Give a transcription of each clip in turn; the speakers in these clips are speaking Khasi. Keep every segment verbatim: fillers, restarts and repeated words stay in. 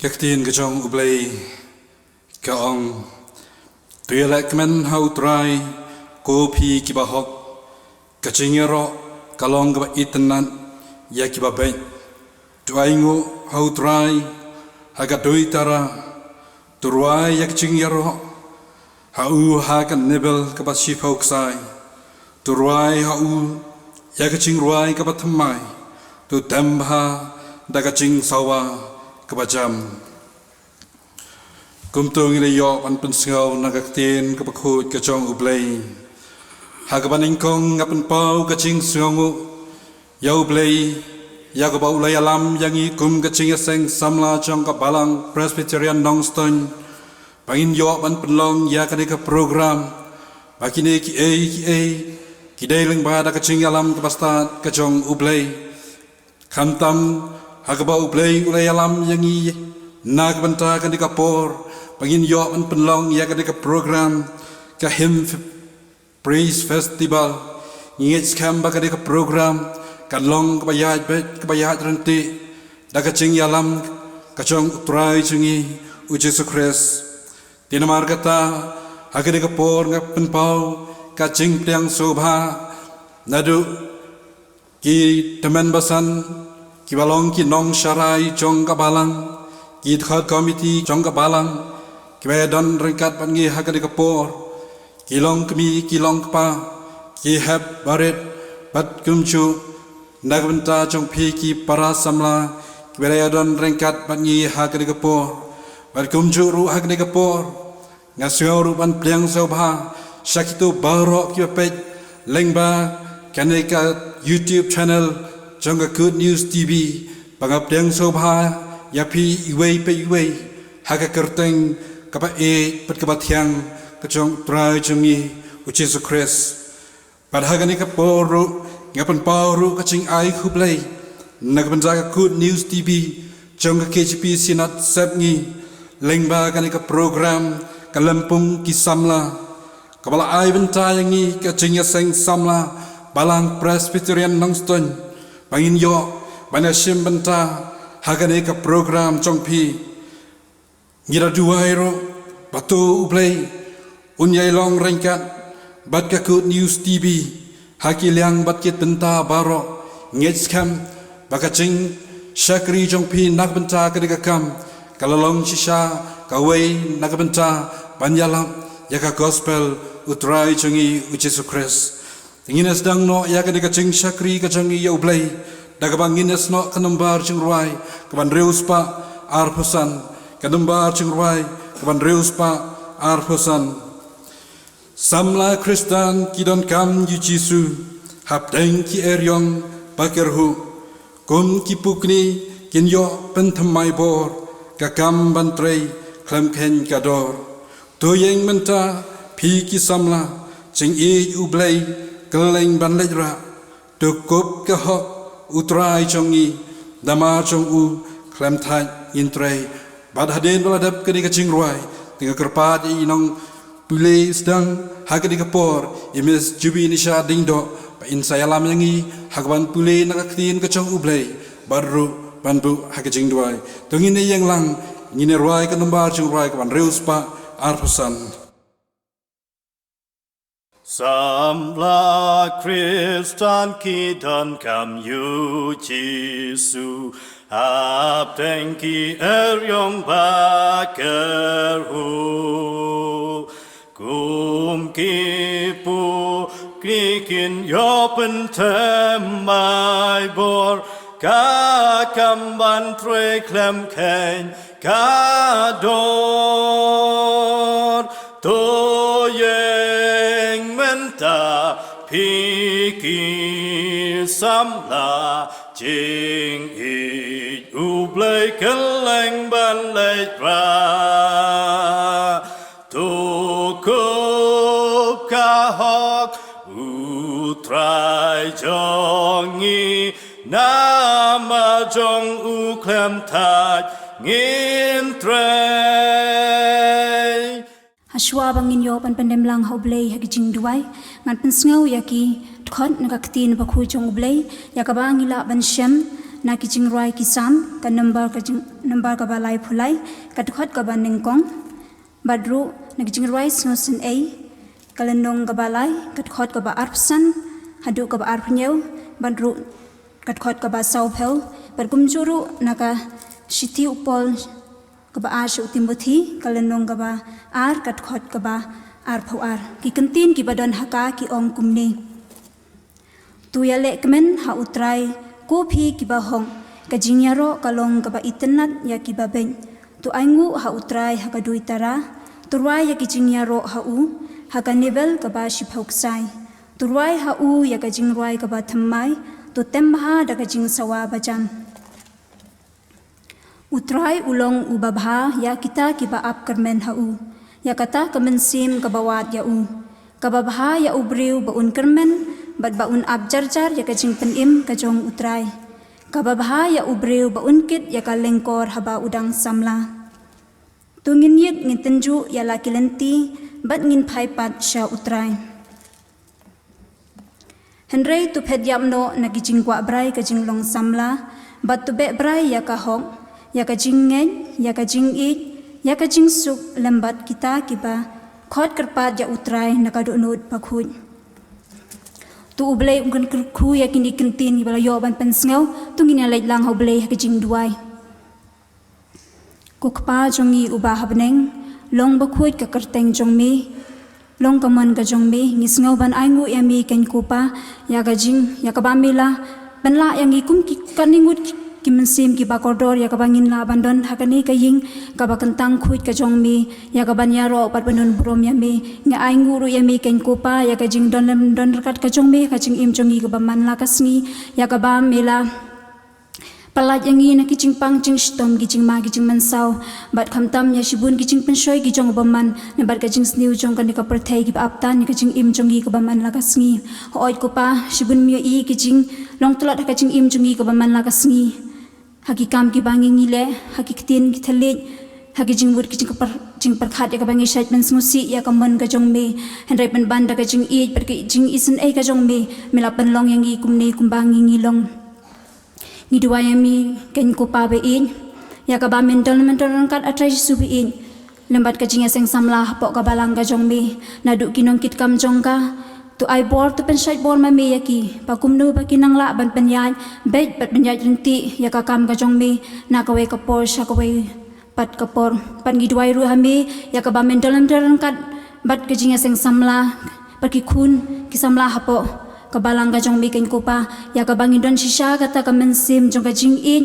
Ka ktien ka jong U Blei ka ong, to ïalehkmen ha U Trai, ko phi kiba hok. Ka jingïaroh ka long kaba itynnad ïa kiba beit. To ainguh ha U Trai ha ka duitara. To rwai ïa ka jingïaroh ha u ha ka Nibel kaba shiphew ksai. To rwai ha u ïa ka jingrwai kaba thymmai. To dem bha da ka jingsawa kaba jam. Kumto ngin ïoh ban pynsngew na ka ktien kaba khuid ka jong U Blei. Ha kaba nyngkong nga pynpaw ka jingsngewnguh ïa U Blei ïa kaba u la ïalam ïa ngi kum ka jingïaseng samla jong ka Balang Presbyterian Nongstoiñ, ba ngin ïoh ban pynlong ïa kane ka program, ba kine kiei kiei ki dei lyngba da ka jingïalam kaba stad ka jong U Blei. Khamtam ha kaba U Blei u la ïalam ïa ngi na ka bynta kane ka por, ba ngin ïoh ban pynlong ïa kane ka program ka Hymn Praise Festival. Ngi ngeit skhem ba kane ka program kan long kaba ïaid beit, kaba ïaid ryntih da ka jingïalam ka jong U Trai jong ngi U Jisu Khrist. Te namar kata, ha kane ka por nga pynpaw ka jingpdiang sngewbha naduh ki tymmen basan, kiba long ki nongsharai jong ka Balang, ki dkhot komiti jong ka Balang, kiba ïadon ryngkat bad ngi ha kane ka por, ki longkmie, ki longkpa, ki hep barit, bad kumjuh na ka bynta jong phi ki para samla kiba la ïadon ryngkat bad ngi ha kane ka por, bad kumjuh ruh ha kane ka por nga sngew ruh ban pdiang sngewbha sha kito baroh kiba peit lyngba kane ka YouTube channel jong ka Good News T V, ba nga pdiang sngewbha ïa phi iwei pa iwei ha ka kyrteng kaba ïeit bad kaba thiang ka jong U Trai jong ngi U Jisu Khrist. Bad ha kane ka por ruh nga pynpaw ruh ka jingai khublei na ka bynta ka Good News T V jong ka K J P Synod Sepngi lyngba kane ka program ka Lympung ki Samla, kaba la ai bynta ïa ngi ka jingïaseng samla Balang Presbyterian Nongstoiñ, ba ngin ïoh ban ïashim bynta ha kane ka program jong phi. Ngi da duwai ruh ba to U Blei un ïai long ryngkat bad ka Good News T V ha ki liang bad ki bynta baroh. Ngeit skhem ba ka jingshakri jong phi na ka bynta kane ka kam ka la long shisha kawei na ka bynta ban ïalap ïa ka gospel U Trai jong ngi U Jisu Khrist. Ngin ïa sdang noh ïa kane ka jingshakri ka jong ngi ïa U Blei da kaba ngin ïa snoh ka nombar jingrwai kaban hynriew spah arphew san, ka nombar jingrwai kaban hynriew spah arphew san. Samla Khristan ki donkam ïa U Jisu hapdeng ki eriong ba kyrhuh, kum ki pukni kin ïoh pynthymmai bor, ka kam ban trei khlem kheiñ ka dor. To ïeng mynta phi ki samla, jingïeit U Blei kylleng ban leit rah. To kup ka hok U Trai jong ngi, namar jong u khlem thait ngin trei. Bad hadien ba la dep kane ka jingrwai, te nga kyrpad ïa i nongpule sdang ha kane ka por, i Miss Jubinisha Diengdoh, ba in sa ïalam ïa ngi ha kaban pule na ka ktien ka jong U Blei bad ruh ban buh ha ka jingduwai. To ngin ïeng lang, ngin ïa rwai ka nombar jingrwai kaban hynriew spah arphew san. Samla Khristan ki donkam ïa U Jisu hapdeng ki eriong ba kyrhuh, kum ki pukni kin ïoh pynthymmai bor, ka kam ban trei khlem kheiñ ka dor. To ïeng mynta phi ki samla, jingïeit U Blei kylleng ban leit rah. To kup ka hok U Trai jong ngi, namar jong u khlem thait ngin trei. Hashwa ba ngin ïoh ban pyndem lang ha U Blei ha ka jingduwai, ngan pynsngew ïa ki dkhot na ka ktien bakhuid jong U Blei ïa kaba ngi lah ban shem Na ki jingrwai ki Salm, ka nombar ka jing, nombar kaba laiphew lai, ka dkhot kaba nyngkong. Bad ruh na ki jingrwai sngewsynei, ka lynnong kaba lai, ka dkhot kaba arphew san haduh kaba arphew hynñiew, bad ruh ka dkhot kaba sawphew, bad kumjuh ruh na ka shithi u Paul kaba ar sha u Timothi, ka lynnong kaba ar, ka dkhot kaba arphew ar. Ki kyntien kiba don ha ka ki ong kumne. To ïalehkmen ha U Trai, ko phi kiba hok, ka jingïaroh ka long kaba itynnad ïa kiba beit. To ainguh ha U Trai ha ka duitara, to rwai ïa ki jingïaroh ha u ha ka nivel kaba shiphew ksai. To rwai ha u ïa ka jingrwai kaba thymmai, to tem bha da ka jingsawa bajam. U Trai u long uba bha ïa kita kiba ap kyrmen ha u, ïa kata ka mynsiem kaba wad ïa u. Kaba bha ïa u briew ba un kyrmen bad ba un ap jarjar ïa ka jingpynim ka jong U Trai. Kaba bha ïa u briew ba un kit ïa ka lyngkor haba u dang samla. To ngin ïit, ngin tynjuh ïa la ki lynti bad ngin phai pat sha U Trai. Hynrei to phet ïap noh na ki jingkwah brai ka jinglong samla, bad to beh brai ïa ka hok, ïa ka jingngeit, ïa ka jingïeit, ïa ka jingsuk lem bad kita kiba khot kyrpad ïa U Trai na ka dohnud bakhuid. To U Blei un kyrkhu ïa kine ki kyntien kiba la ïoh ban pynsngew. To ngin ïaleit lang ha U Blei ha ka jingduwai. Ko Kpa jong ngi uba ha bneng, long bakhuid ka kyrteng jong me, long ka mon ka jong me. Ngi sngew ban ainguh ïa me, keiñ ko Pa, ïa ka jing, ïa kaba me la pynlah ïa ngi kum ki, katne ngut ki, ki mynsiem kiba kordor, ïa kaba ngin lah ban don ha kane ka ïing kaba kyntang khuid ka jong me, ïa kaban ïaroh bad ban don burom ïa me. Ngi ainguh ruh ïa me, keiñ ko Pa, ïa ka jingdon lem don ryngkat ka jong me ha ka jingim jong ngi kaba man la ka sngi, ïa kaba me la pyllait ïa ngi na ki jingpang jingshitom, ki jingma ki jingmynsaw, bad khamtam ïa shibun ki jingpynshoi ki jong u bymman, ne bad ka jingsniew jong kane ka pyrthei kiba ap tan ïa ka jingim jong ngi kaba man la ka sngi. Hooid ko Pa, shibun me ïohi ki jinglong tlot ha ka jingim jong ngi kaba man la ka sngi, ha ki kam kiba ngi, ngi leh, ha ki ktien ki thylliej, ha ki jingmut ki jingpyr-, jingpyrkhat, ïa kaba ngi shait ban sngewsih ïa ka mon ka jong me. Hynrei pynban da ka jingïeit bad ka jingisynei ka jong me, me la pynlong ïa ngi kumne kumba ngi, ngi long. Ngi duwai ïa me, keiñ ko Pa ba ïeit, ïa kaba men don, men don ryngkat, A Trai Jisu ba ïeit, lem bad ka jingïaseng samla hapoh ka balang ka jong me, naduh ki nongkitkam jong ka. To ai bor, to pynshait bor ma me ïa ki, ba kumno ba kin nang lah ban pynïaid beit bad pynïaid ryntih ïa ka kam ka jong me, na kawei ka por sha kawei pat ka por. Bad ngi duwai ruh ha me, ïa kaba men don lem don ryngkat bad ka jingïaseng samla bad ki khun ki samla hapoh ka balang ka jong me, keiñ ko Pa, ïa kaba ngin don shisha kata ka mynsiem jong ka jingïeit,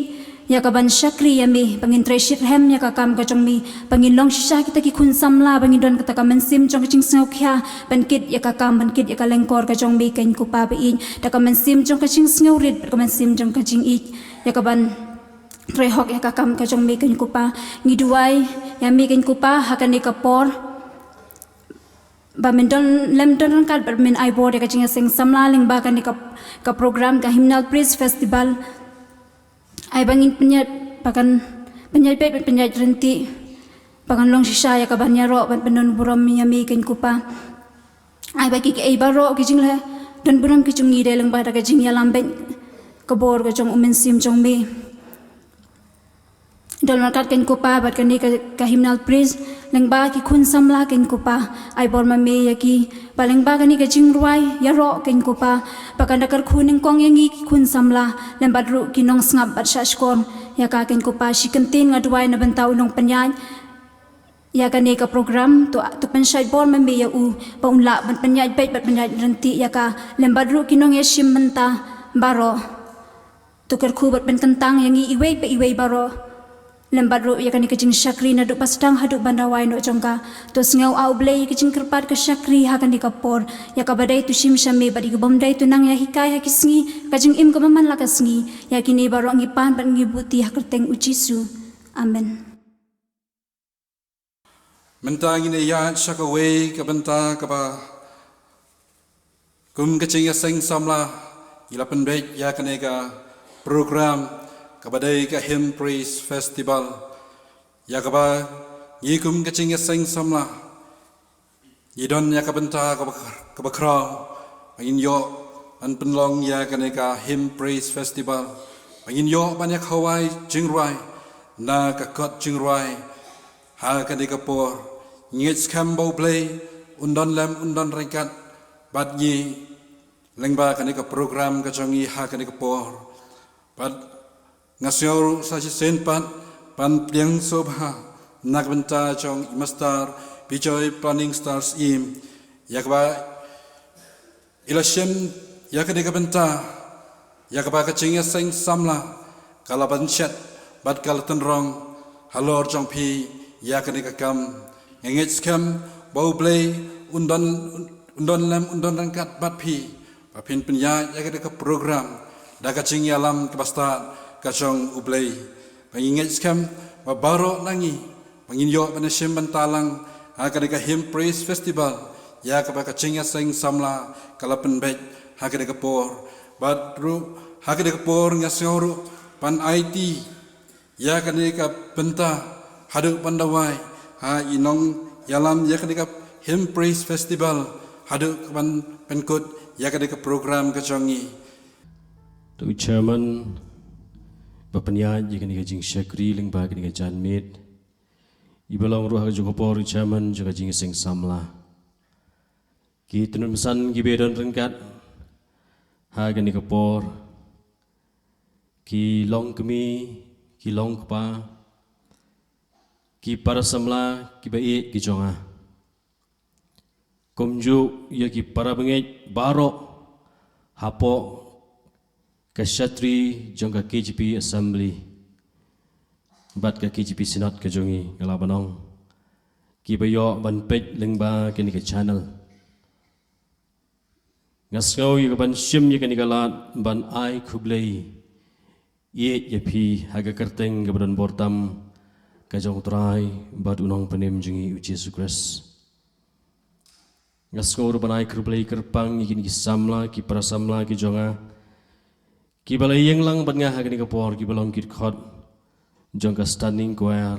ïa kaban shakri ïa me, ba ngin trei shitrhem ïa ka kam ka jong me, ba ngin long shisha kita ki khun samla ba ngin don kata ka mynsiem jong ka jingsngewkhia ban kit ïa ka kam, ban kit ïa ka lyngkor ka jong me, keiñ ko Pa ba ïeit, da ka mynsiem jong ka jingsngewrit bad ka mynsiem jong ka jingïeit, ïa kaban trei hok ïa ka kam ka jong me, keiñ ko Pa. Ngi duwai ïa me, keiñ ko Pa, ha kane ka por, ba men don lem don ryngkat bad men ai bor ïa ka jingïaseng samla lyngba kane ka, ka program, ka Hymnal Praise Festival. Ai ba ngin pynïaid, ba kan pynïaid beit bad pynïaid ryntih, ba kan long shisha ïa kaban ïaroh bad ban don burom ïa me, keiñ ko Pa. Ai ba ki, kiei baroh ki jingleh don burom ki jong ngi dei lyngba da ka jingïalam beit ka bor ka jong u Mynsiem jong me. Don ryngkat, keiñ ko Pa, bad kane ka, ka Hymnal Praise, lyngba ki khun samla, keiñ ko Pa, ai bor ma me ïa ki, ba lyngba kane ka jingrwai ïaroh, keiñ ko Pa, ba kan da kyrkhu nyngkong ïa ngi ki khun samla, lem bad ruh ki nongsngap bad shahshkor ïa ka, keiñ ko Pa. Shi kyntien nga duwai na bynta u nongpynïaid ïa kane ka program, to, to pynshait bor ma me ïa u, ba un lah ban pynïaid beit bad pynïaid ryntih ïa ka, lem bad ruh ki nongïashim bynta baroh. To kyrkhu bad pynkyntang ïa ngi iwei pa iwei baroh, lem bad ruh ïa kane ka jingshakri naduh ba sdang haduh ban da wai noh jong ka. To sngew, A U Blei, ïa ka jingkyrpad ka shakri ha kane ka por, ïa kaba dei to shim sha me, bad ïa kaba ym dei to nang ïahikai ha ki sngi, ka jingim kaba man la ka sngi. Ïa kine baroh ngi pan bad ngi buti ha kyrteng u Jisu. Amen. Mynta ngin ïaid sha kawei ka bynta kaba kum ka jingïaseng samla, ngi la pynbeit ïa kane ka program kaba dei ka Hymn Praise Festival, ïa kaba ngi kum ka jingïaseng samla ngi don ïa ka bynta kaba, kaba khraw ba ngin ïoh ban pynlong ïa kane ka Hymn Praise Festival. Ba ngin ïoh ban ïa khawai jingrwai na ka kot jingrwai ha kane ka por. Ngi ngeit skhem ba U Blei un don lem, un don ryngkat bad ngi lyngba kane ka program ka jong ngi ha kane ka por. Bad nga sngew ruh sa shisien pat ban pdiang sngewbha na ka bynta jong i Master Bijoy Planning Stars Im, ïa kaba i la shim ïa kane ka bynta, ïa kaba ka jingïaseng samla ka la ban shet bad ka la tynrong halor jong phi ïa kane ka kam. Nga ngeit skhem ba U Blei un don, un don lem, un don ryngkat bad phi ba phin pynïaid ïa kane ka program da ka jingïalam kaba stad ka jong U Blei. Ba ngi ngeit skhem ba baroh na ngi ba ngin ïoh ban ïashim bynta lang ha kane ka Hymn Praise Festival ïa kaba ka jingïaseng samla ka la pynbeit ha kane ka por. Bad ruh ha kane ka por nga sngew ruh ban aiti ïa kane ka bynta haduh ban dawai ha i nongïalam ïa kane ka Hymn Praise Festival haduh ban pynkut ïa kane ka program ka jong ngi. To u chairman ba pynïaid ïa kane ka jingshakri lyngba kane ka janmiet, iba long ruh ha ka juh ka por u chairman jong ka jingïaseng samla. Ki tnum san kiba don ryngkat ha kane ka por, ki long kmie, ki long kpa, ki para samla kiba ïeit ki jong nga, kumjuh ïa ki para bangeit baroh hapoh ka shatri jong ka K J P Assembly bad ka K J P Synod ka jong ngi, nga lah ban ong, kiba ïoh ban peit lyngba kane ka channel. Nga sngew ïa ka ban shim ïa kane ka lad ban ai khublei ïeit ïa phi ha ka kyrteng kaba don bor tam ka jong U Trai bad U Nongpynim jong ngi U Jisu Khrist. Nga sngew ruh ban ai khublei kyrpang ïa kine ki samla, ki para samla ki jong nga, kiba la ïeng lang bad nga ha kane ka por, kiba long ki dkhot jong ka Standing Choir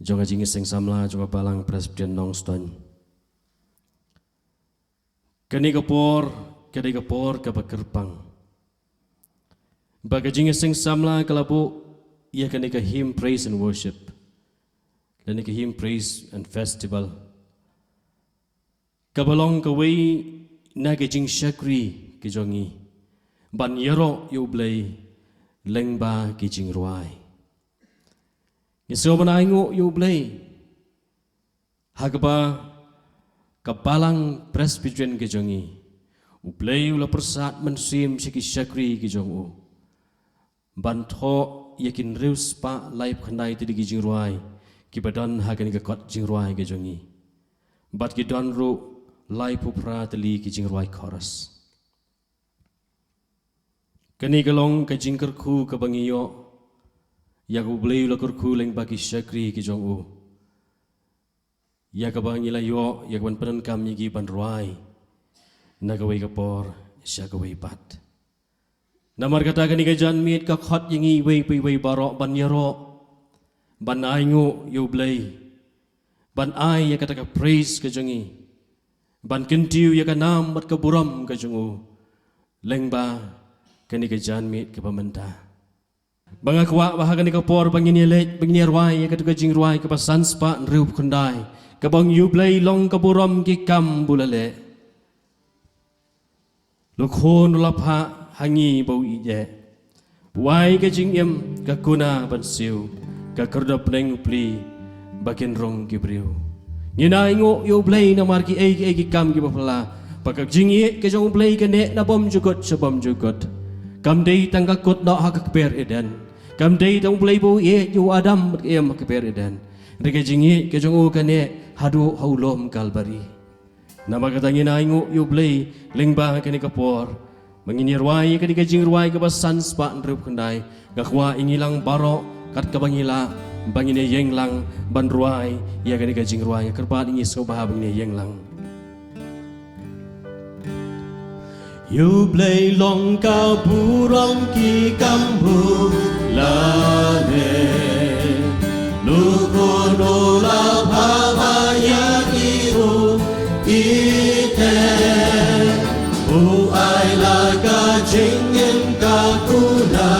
jong ka Jingïaseng Samla jong ka Balang Presbyterian Nongstoiñ. Kane ka por ka dei ka por kaba kyrpang ba ka Jingïaseng Samla ka la buh ïa kane ka Hymn Praise and Worship, lane ka Hymn Praise and Festival, kaba long kawei na ka jingshakri ka jong ngi ban ïaroh ïa U Blei lyngba ki jingrwai. Ngi sngew ban ainguh ïa U Blei ha kaba ka Balang Presbyterian ka jong ngi, U Blei u la pyrsad mynsiem sha ki shakri ki jong u ban thoh ïa ki hynriew spah laiphew khyndai tylli ki jingrwai kiba don ha kane ka kot jingrwai ka jong ngi, bad ki don ruh laiphew phra tylli ki jingrwai chorus. Kane ka long ka jingkyrkhu kaba ngi ïoh ïa ka U Blei u la kyrkhu lyngba ki shakri ki jong u, ïa kaba ngi la ïoh ïa ka ban pyndonkam ïa ki ban rwai na kawei ka por sha kawei pat. Namar kata kane ka janmiet ka khot ïa ngi iwei pa iwei baroh ban ïaroh, ban ainguh ïa U Blei, ban ai ïa kata ka praise ka jong ngi, ban kyntiew ïa ka nam bad ka burom ka jong u lyngba kane ka janmiet kaba mynta. Ba nga kwah ba ha kane ka por ba ngin ïaleit, ba ngin ïarwai ïa kata ka jingrwai kaba san spah hynriewphew khyndai, kaba ong: Ïa U Blei long ka burom ki kam ba u la leh. La khun u la phah ha ngi ba u ïeit, u ai ka jingim ka kuna ban siew, ka kordor bneng u plie ba kin rung ki briew. Ngin ainguh ïa U Blei namar kiei kiei ki kam kiba phylla, ba ka jingïeit ka jong U Blei ka neh na bymjukut sha bymjukut. Kam dei tang ka kut noh ha ka kper Eden, kam dei tang U Blei ba u ïeit ïa u Adam bad ka Im ha ka kper Eden, hynrei ka jingïeit ka jong u ka neh haduh ha u lum Kalbari. Namar kata ngin ainguh ïa U Blei lyngba kane ka por ba ngin ïarwai ïa kane ka jingrwai kaba san spah hynriewphew khyndai. Nga kwah ïa ngi lang baroh kat kaba ngi lah ba ngin ïeng lang ban rwai ïa kane ka jingrwai. Nga kyrpad ïa ngi sngewbha ba ngin ïeng lang. Ïa U Blei long ka burom ki kam ba u la leh. La khun u la phah ba ïa ngi u ïeit, u ai la ka jingim ka kuna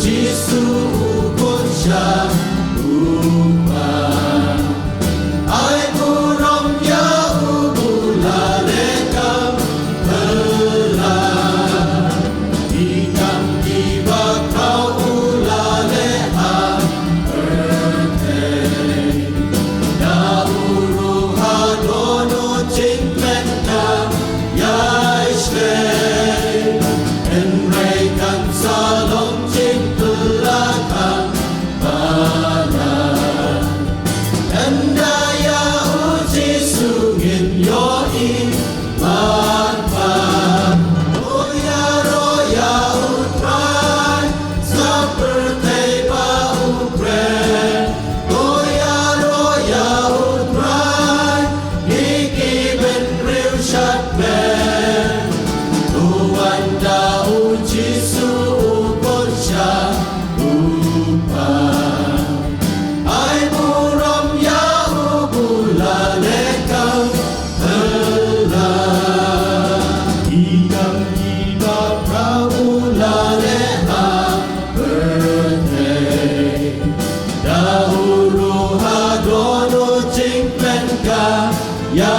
Jisu u khun sha u Kpa. Ai burom ïa u ba u la leh kam phylla. Ki kam kiba khraw u la leh ha pyrthei. Da u ruh ha don u jingpyndonkam ïa i shlei. Hynrei kan sa long jingpyllait kham palat. Ynda ïa u Jisu ngin ïohi man pat. To ïaroh ïa u Trai, sa pyrthei ba u kren. To ïaroh ïa u Trai, ngi ki bynriew shadmen. To wan da u Jisu u khun sha u Kpa. Ai burom ïa u ba u la leh kam phylla. Ki kam kiba khraw u la leh ha pyrthei. Da u ruh ha don u jingpyndonkam ïa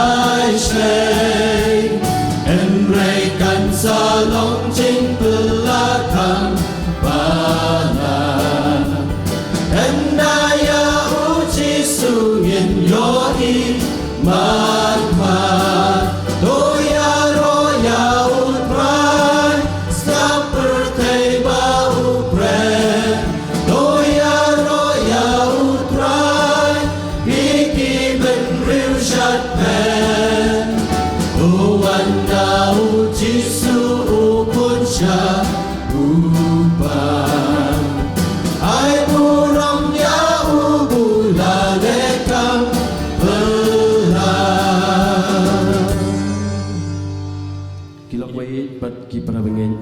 i shlei. Hynrei kan sa long jingpyllait kham palat. Ynda ïa u Jisu ngin ïohi man pat. To ïaroh ïa u Trai, sa pyrthei ba u kren. To ïaroh ïa u Trai, ngi ki bynriew shadmen. To wan da u Jisu u khun sha u Kpa. Ai burom ïa u ba u la leh kam phylla. Ki lok baieit bad ki para bangeit.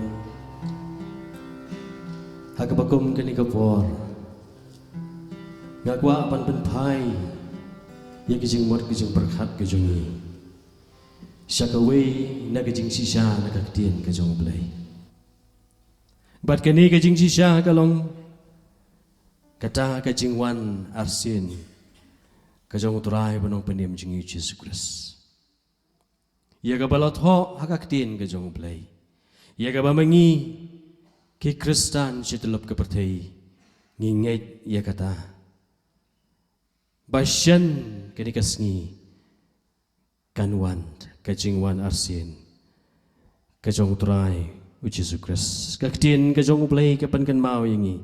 Ha kaba kum kane ka por, nga kwah ban pynphai ïa ka jingmut ka jingpyrkhat ka jong ngi sha kawei na ka jingshisha na ka ktien ka jong U Blei. Bad kane ka jingshisha ka long kata ka jingwan arsien ka jong U Trai ba nongpynim jong ngi Jisu Khrist. Ïa kaba la thoh ha ka ktien ka jong U Blei. Ïa kaba ma ngi ki Khristan shi tyllup ka pyrthei ngi ngeit ïa kata. Ba shen kane ka sngi kan wan ka jingwan arsien ka jong U Trai U Jisu Khrist. Ka ktien ka jong U Blei ka pynkynmaw ïa ngi.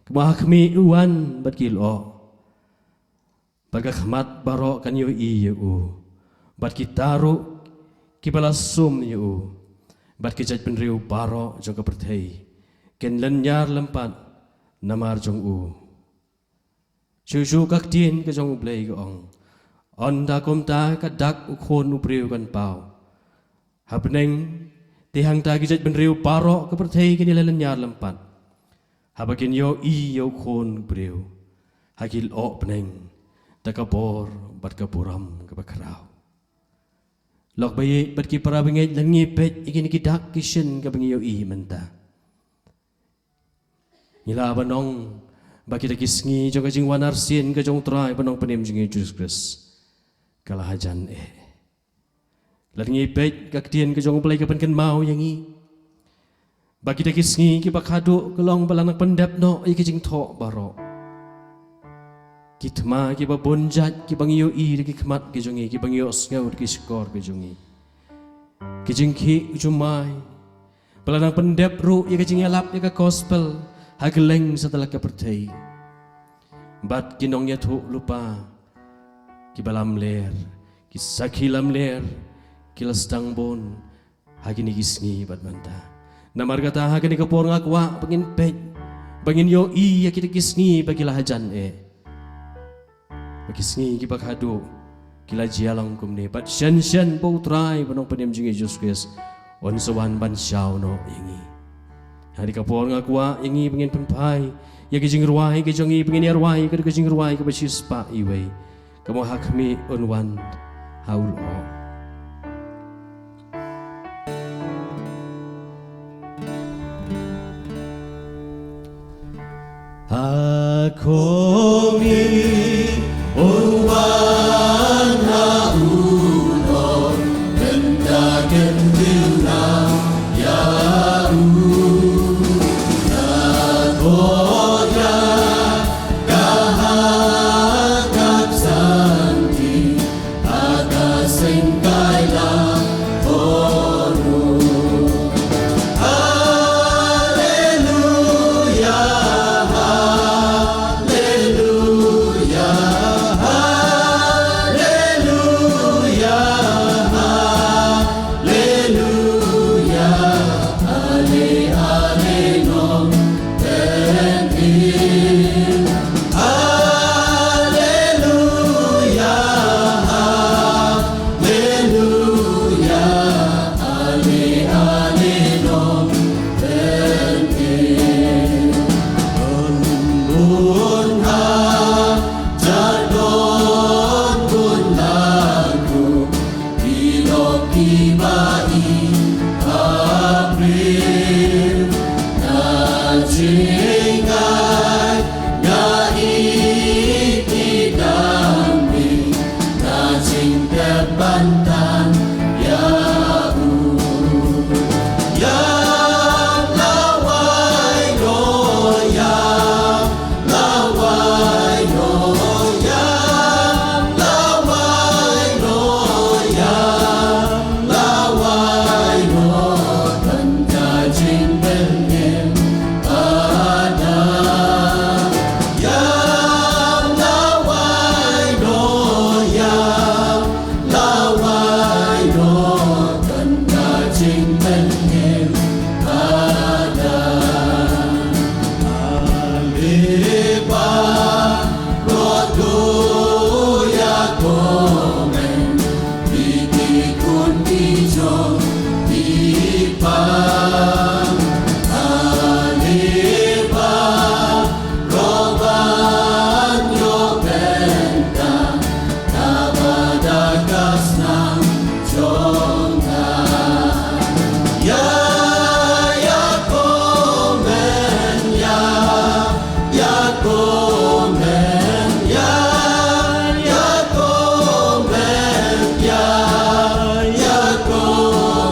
Kumba ha khmih u wan bad ki lyoh. Bad ka khmat baroh kan ïohi ïa u. Bad kita ruh kiba la sum ïa u. Bad ki jaitbynriew baroh jong ka pyrthei kin lynñiar lympat namar jong u. Shuh shuh ka ktien ka jong U Blei ka ong. Ynda kumta ka dak u Khun u briew kan paw ha bneng, te hangta ki jaitbynriew baroh ka pyrthei kin ïa lynñiar lympat haba kin ïohi ïa u Khun u briew ha ki lyoh bneng da ka bor bad ka burom kaba khraw. Lok baieit bad ki para bangeit, lada ngi peit ïa kine ki dak ki shin kaba ngi ïohi mynta, ngi lah ban ong ba kita ki sngi jong ka jingwan arsien ka jong U Trai ba nongpynim jong ngi Jisu Khrist ka la hajan eh. Lada ngi peit ka ktien ka jong U Blei ka pynkynmaw ïa ngi ba kita ki sngi kiba khadduh ka long ba la nang pyndep noh ïa ki jingthoh baroh. Ki thma kiba bun jait kiba ngi ïohi da ki khmat ki jong ngi, kiba ngi ïohsngew da ki shkor ki jong ngi. Ki jingkhih jumai, ba la nang pyndep ruh ïa ka jingïalap ïa ka gospel ha kylleng satlak ka pyrthei. Bad ki nongïathuhlypa kiba lamler, ki sakhi lamler ki la sdang bun ha kine ki sngi bad mynta. Namar kata ha kane ka por nga kwah ba ngin peit, ba ngin ïohi ïa kita ki sngi ba ki la hajan eh. Ba ki sngi kiba khadduh ki la jia long kumne, bad shen shen ba U Trai ba nongpynim jong ngi Jisu Khrist un sa wan ban shaw noh ïa ngi. Ha kane ka por nga kwah ïa ngi ba ngin pynphai ïa ki jingrwai ki jong ngi, ba ngin ïa rwai ïa ka jingrwai kaba shispah iwei, kaba ha khmih un wan ha u lyoh. A kong i, un wan ha u Lord, mynta kyntiew nga ïa u. Nga koit ïa ka ha ka santi, ha ka seng kai la kono. Haleluya, haleluya, haleluya, haleluya. Ale, ale, no, thank you. Haleluya, haleluya, ale, ale, no, thank you. Bun ha, jadon bun lagu, ki lok kiba i ha briew. Nga jngai, nga ïeit ki dang mih, nga jingtep ban tan ïa u. Ïa lawei no ïa lawei no ïa, lawei no ïa, lawei no tang ka jingpynim pada. Ïa lawei no ïa, lawei no tang ka jingpynim pada. Ale ba, roh to ïa ko men, ïa ki khun ki jong ki kpa. Ale ba, roh ban ïoh bynta, kaba da ka snam jong nga. Ïa, ïa ko men ïa, ïa ko men ïa, ïa ko men ïa, ïa ko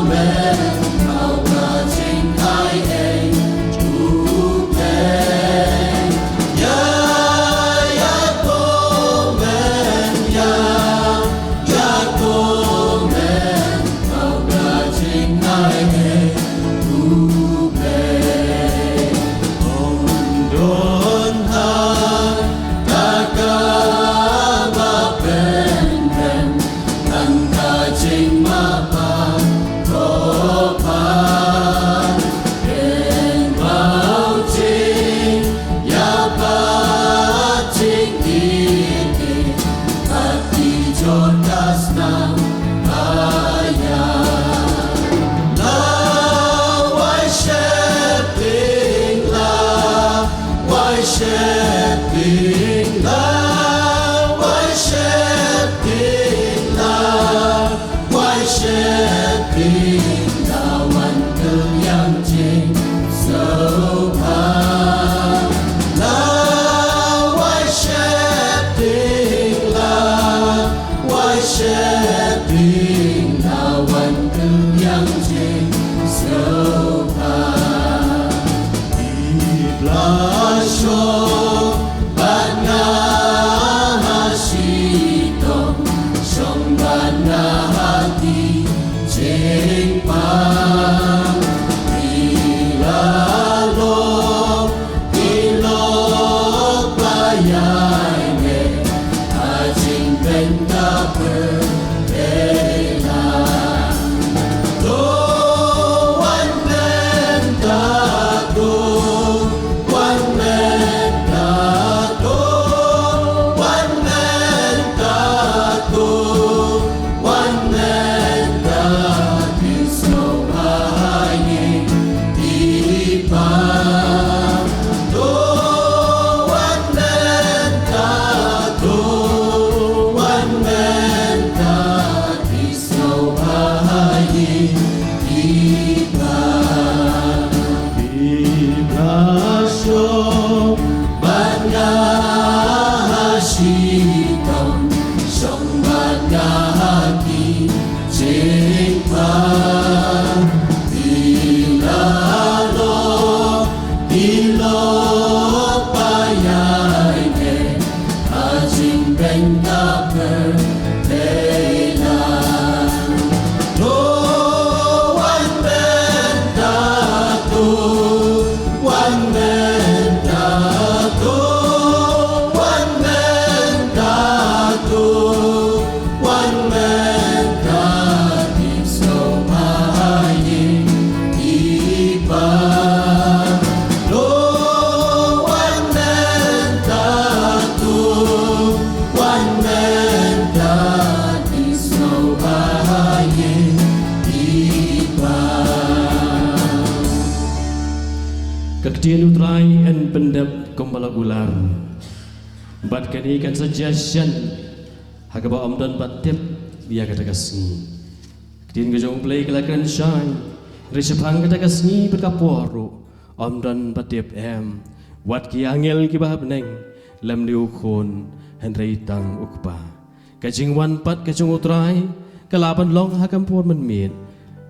men ïa, ka jingaiei u Blei. Ïa, ïa ko men ïa, ïa ko men ïa, ka jingaiei u Blei. Ong don ha ka kaba pynban, tang ka jingmap ba pynban. Ïa ba u jingïapat jingïeit, bad ki jot ka snam ba ïa. La wai sheptieng la, wai sheptieng la, wai sheptieng la, wai sheptieng la, wan kylliang jingsngewbha. La wai sheptieng la, wai sheptieng la, wan kylliang jingsngewbha. Ïa la shong bad nga ha shitom, shong bad nga ha ki jingpang. Ïa la long, ïa la long ba ïaineh ha jingpang ka pyrthei. To wan mynta, to wan mynta, to wan mynta, to wan mynta, ki sngewbha ha ïing i pa. To wan mynta, to wan mynta, ki sngewbha ha ïing i pa. Ki la shong ba Nga ha shitom shong bad nga ha ki jingpang. Ila lo, ilo pa ïa ngi ha jingbeiñ ka pyrthei lang. To wan bynta to, wan bynta to, wan bynta to, wan bynta ki sngewbha ha ïing ki pa. To wan bynta to, wan bynta ki sngewbha ha ïing ki pa. Ka ktien U Trai yn pyndep kumba la kular. Bad kane kan sa jia shen ha kaba ym don ba tip ïa kata ka sngi. Ktien ka jong U Blei ka la kren shai, hynrei shaphang kata ka sngi bad ka por ruh ym don ba tip em. Wat ki angel kiba ha bneng, lymne U Khun, hynrei tang U Kpa. Ka jingwan pat ka jong U Trai ka lah ban long ha ka por mynmiet,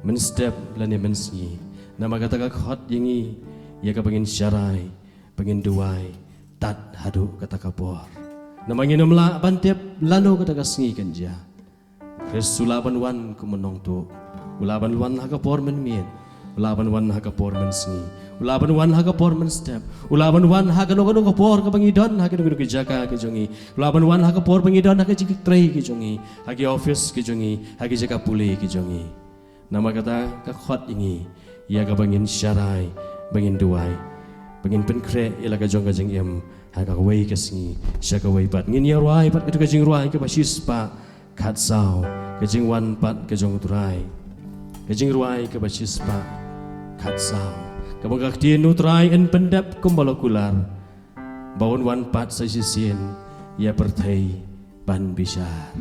mynstep lane mynsngi. Namar kata ka khot ïa ngi ïa kaba ngin sharai, ba ngin duwai tad haduh kata ka por. Namar ngin ym lah ban tip lano kata ka sngi kan jia. Khrist u lah ban wan kum u nongtuh. U lah ban wan ha ka por mynmiet. U lah ban wan ha ka por mynsngi. U lah ban wan ha ka por mynstep. U lah ban wan ha kano kano ka por kaba ngi don ha kino kino ki jaka ki jong ngi. U lah ban wan ha ka por ba ngi don ha ka jingtrei ki jong ngi, ha ki office ki jong ngi, ha ki jaka pule ki jong ngi. Namar kata ka khot ïa ngi ïa kaba ngin sharai, ba ngin duwai, ba ngin pynkhreh ïa la ka jong ka jingim ha kawei ka sngi sha kawei pat. Ngin ïa rwai pat katu ka jingrwai kaba shispah khatsaw, ka jingwan pat ka jong U Trai. Ka jingrwai kaba shispah khatsaw, kaba ka ktien U Trai yn pyndep kumba la kular, ba un wan pat sa shisien ïa pyrthei ban bishar.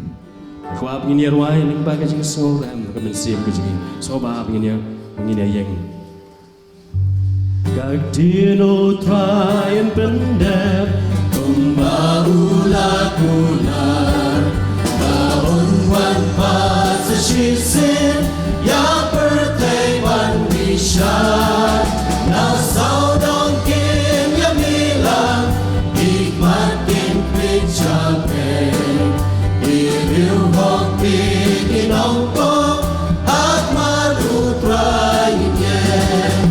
Kwah ba ngin ïa rwai lyngba ka jingsngewrem ka mynsiem ka jong ngi. Sngewbha ba ngin ïa, ba ngin ïa ïeng. Ka ktien U Trai yn pyndep kumba u la kular, ba un wan pat sa shisien ïa pyrthei ban bishar. Na sawdong kin ïa milang, ki khmat kin pynjah beit, ki riewhok bad ki nongpop, ha khmat U Trai ngin ïeng.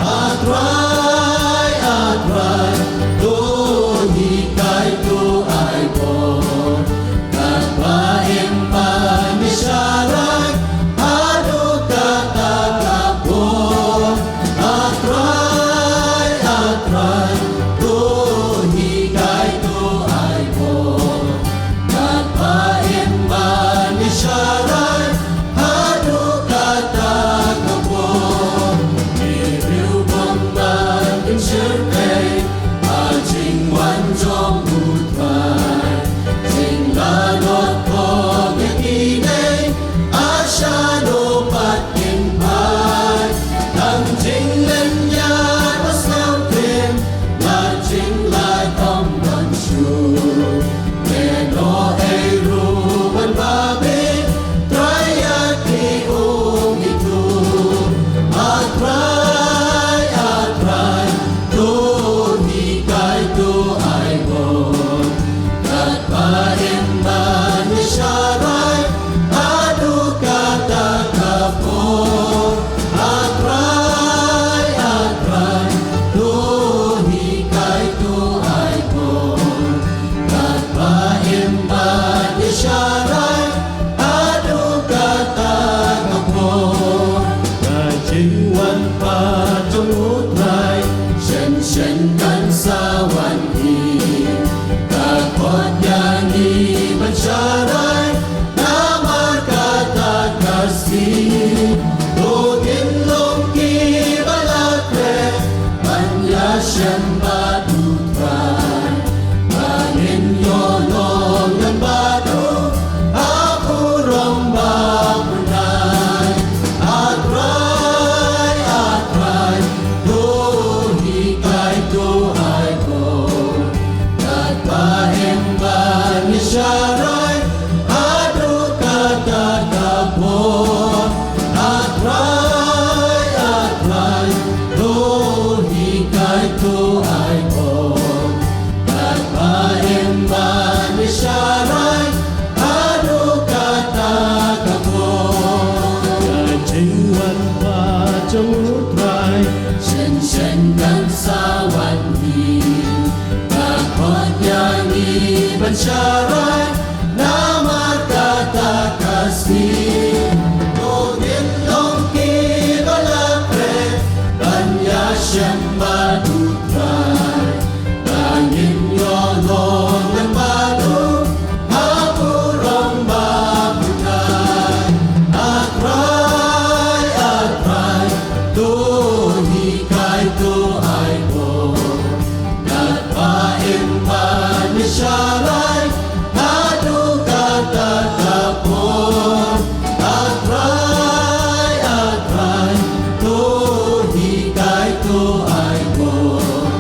A Trai, A Trai, to hikai to ai bor. Katba ym ban ïasharai haduh katta ka por. A Trai, A Trai, to hikai to ai bor. Katba ym ban ïasharai haduh katta ka por. Ki riewbymman kin shyrkhei ha jingwan jong U Trai. Jinglanot ko ïa kine, a shano pat kin phai. Tang jinglynñiar ba sngewthiang, la jinglait ym don shuh. Mano ei ruh ban babe, Trai ïa ki um ïa tu. A Trai, A Trai, to hikai to ai bor. Katba ym ban ïasharai haduh katta ka por. A Trai, A Trai, to hikai to ai bor. Katba ym ban ïasharai haduh katta ka por. Ka jingwan pat jong U Trai shen shen kan sa wan hi. Ka khot ïa ngi ban sharai namar kata ka sngi. To ngin long kiba la khreh ban ïashem bad U Trai. Ba ngin ïoh long lem bad u ha burom ba bnai. A Trai, A Trai, to hikai to ai bor. Sharai namar kata ka sngi. To ngin long kiba la pret ban ïashem bad U Trai. Ba ngin ïoh long lem bad u ha burom ba pynai. A Trai, A Trai, to hikai, to ai por. Katba im ban ïasharai haduh kata ka por. A Trai, A Trai, to hikai, to ai por.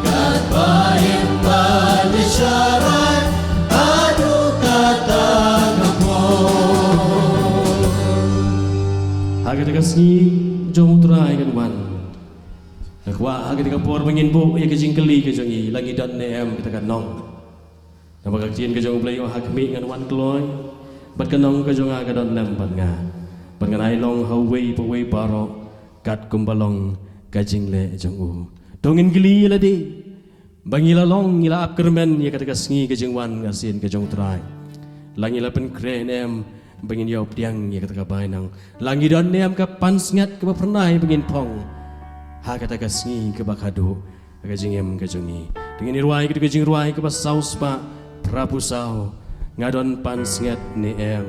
Katba im ban ïasharai haduh kata ka por. Ha kata ka sngi jong U Trai kan wan. Nga kwah ha kata ka por ba ngin buh ïa ka jingkylli ka jong ngi, la ngi don ne em kata ka nong. Namar ka ktien ka jong U Blei ong, ha khmih ngan wan kloi, bad ka nong ka jong nga ka don lem bad nga. Bad ngan ai long ha uwei pa uwei baroh katkum ba long ka jingleh jong u. To ngin kylli ïa lade ba ngi la long, ngi la ap kyrmen ïa kata ka sngi ka jingwan arsien ka jong U Trai. La ngi la pynkhreh ne em ba ngin ïoh pdiang ïa kata ka bainong? La ngi don ne em ka pansngiat kaba phyrnai ba ngin phong ha kata ka sngi kaba khatduh ha ka jingim ka jong ngi? To ngin ïa rwai kata ka jingrwai kaba saw spah phra phew saw, Nga don pansngiat ne em?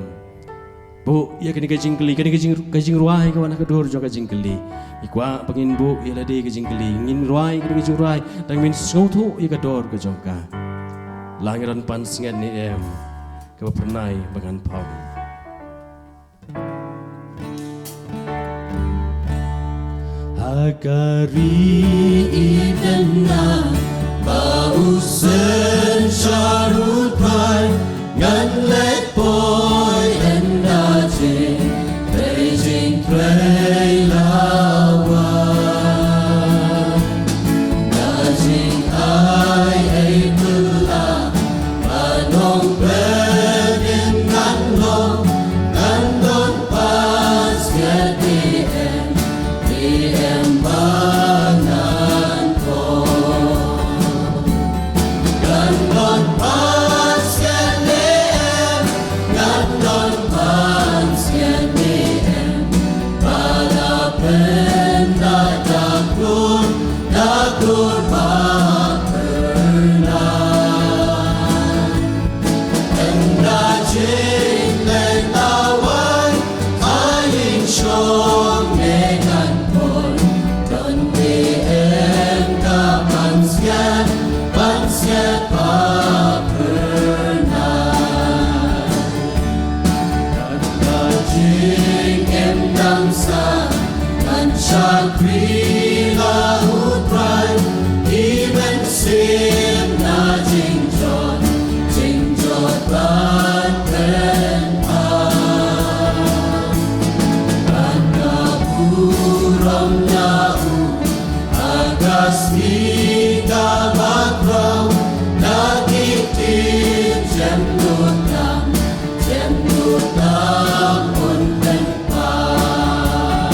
Buh ïa kane ka jingkylli, kane ka jing, ka jingrwai ka wan ha ka dur jong ka jingkylli. Ngi kwah ba ngin buh ïa lade ka jingkylli, ngin rwai kane ka jingrwai, tang ngin sngewthuh ïa ka dur ka jong ka. La ngi don pansngiat ne em kaba phyrnai ba ngan phong? Ha ka ri Eden na ba u synshar U Trai, ngan leit poi ynda jingtrei, jingtrei la wan. Ka jingai ei pela ba nongpynim ngan long, ngan don pansngiat ne em, ne em ba ngan phong? Ngan don pansngiat ne em, ngan don pansngiat ne em, ba la pynda da klur, da klur ba pynda. Ynda jingleh tawai ha ïing shong ne ngan poi, don ne em ka pansngiat, pansngiat ba pynda? Ka jingim dang sah, ngan shakri la U Trai, ki mynsiem na jingjot, jingjot bad kren pha. Bad nga burom ïa u ha ka sngi kaba khraw, na ki ktien jem lut tam, jem lut tam un pynpaw.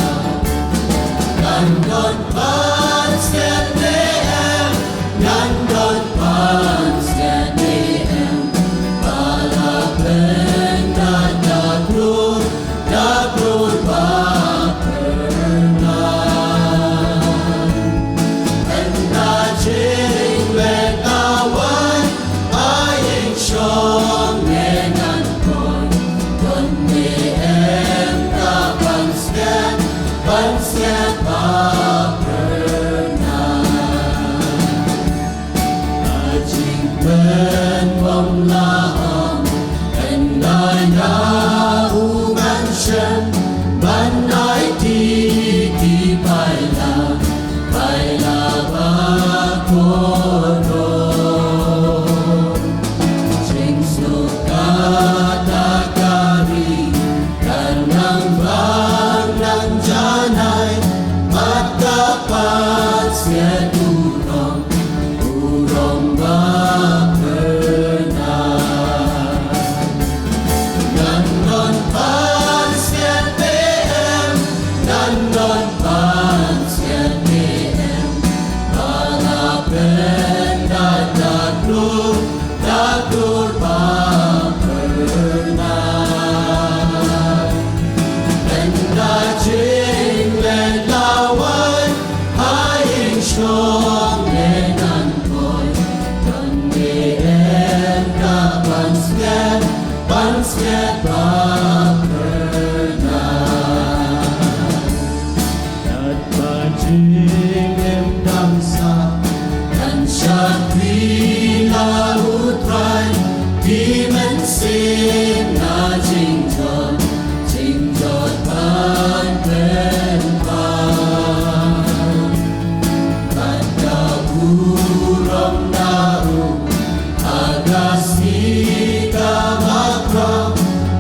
Ngan don pansngiat ne em, ngan don pansngiat ne em, ba la pynda da klur, da klur ba pynda? Ynda jingleh tawai ha ïing shong ne ngan poi, don ne em ka pansngiat, pansngiat ba pynda? Ka jingpynbom la ong, ynda ïa u ngan shem ban aiti ki paila, paila ba kordor. Jingsuk kata ka ri kan nang bang nang janai, bad ka pansngiat burom, burom ba pynda. Katba jingim dang sah, ngan shakri ïa U Trai, ki mynsiem na jingjot, jingjot ban pynpaw. Bad ka burom na u, ha ka sngi kaba khraw,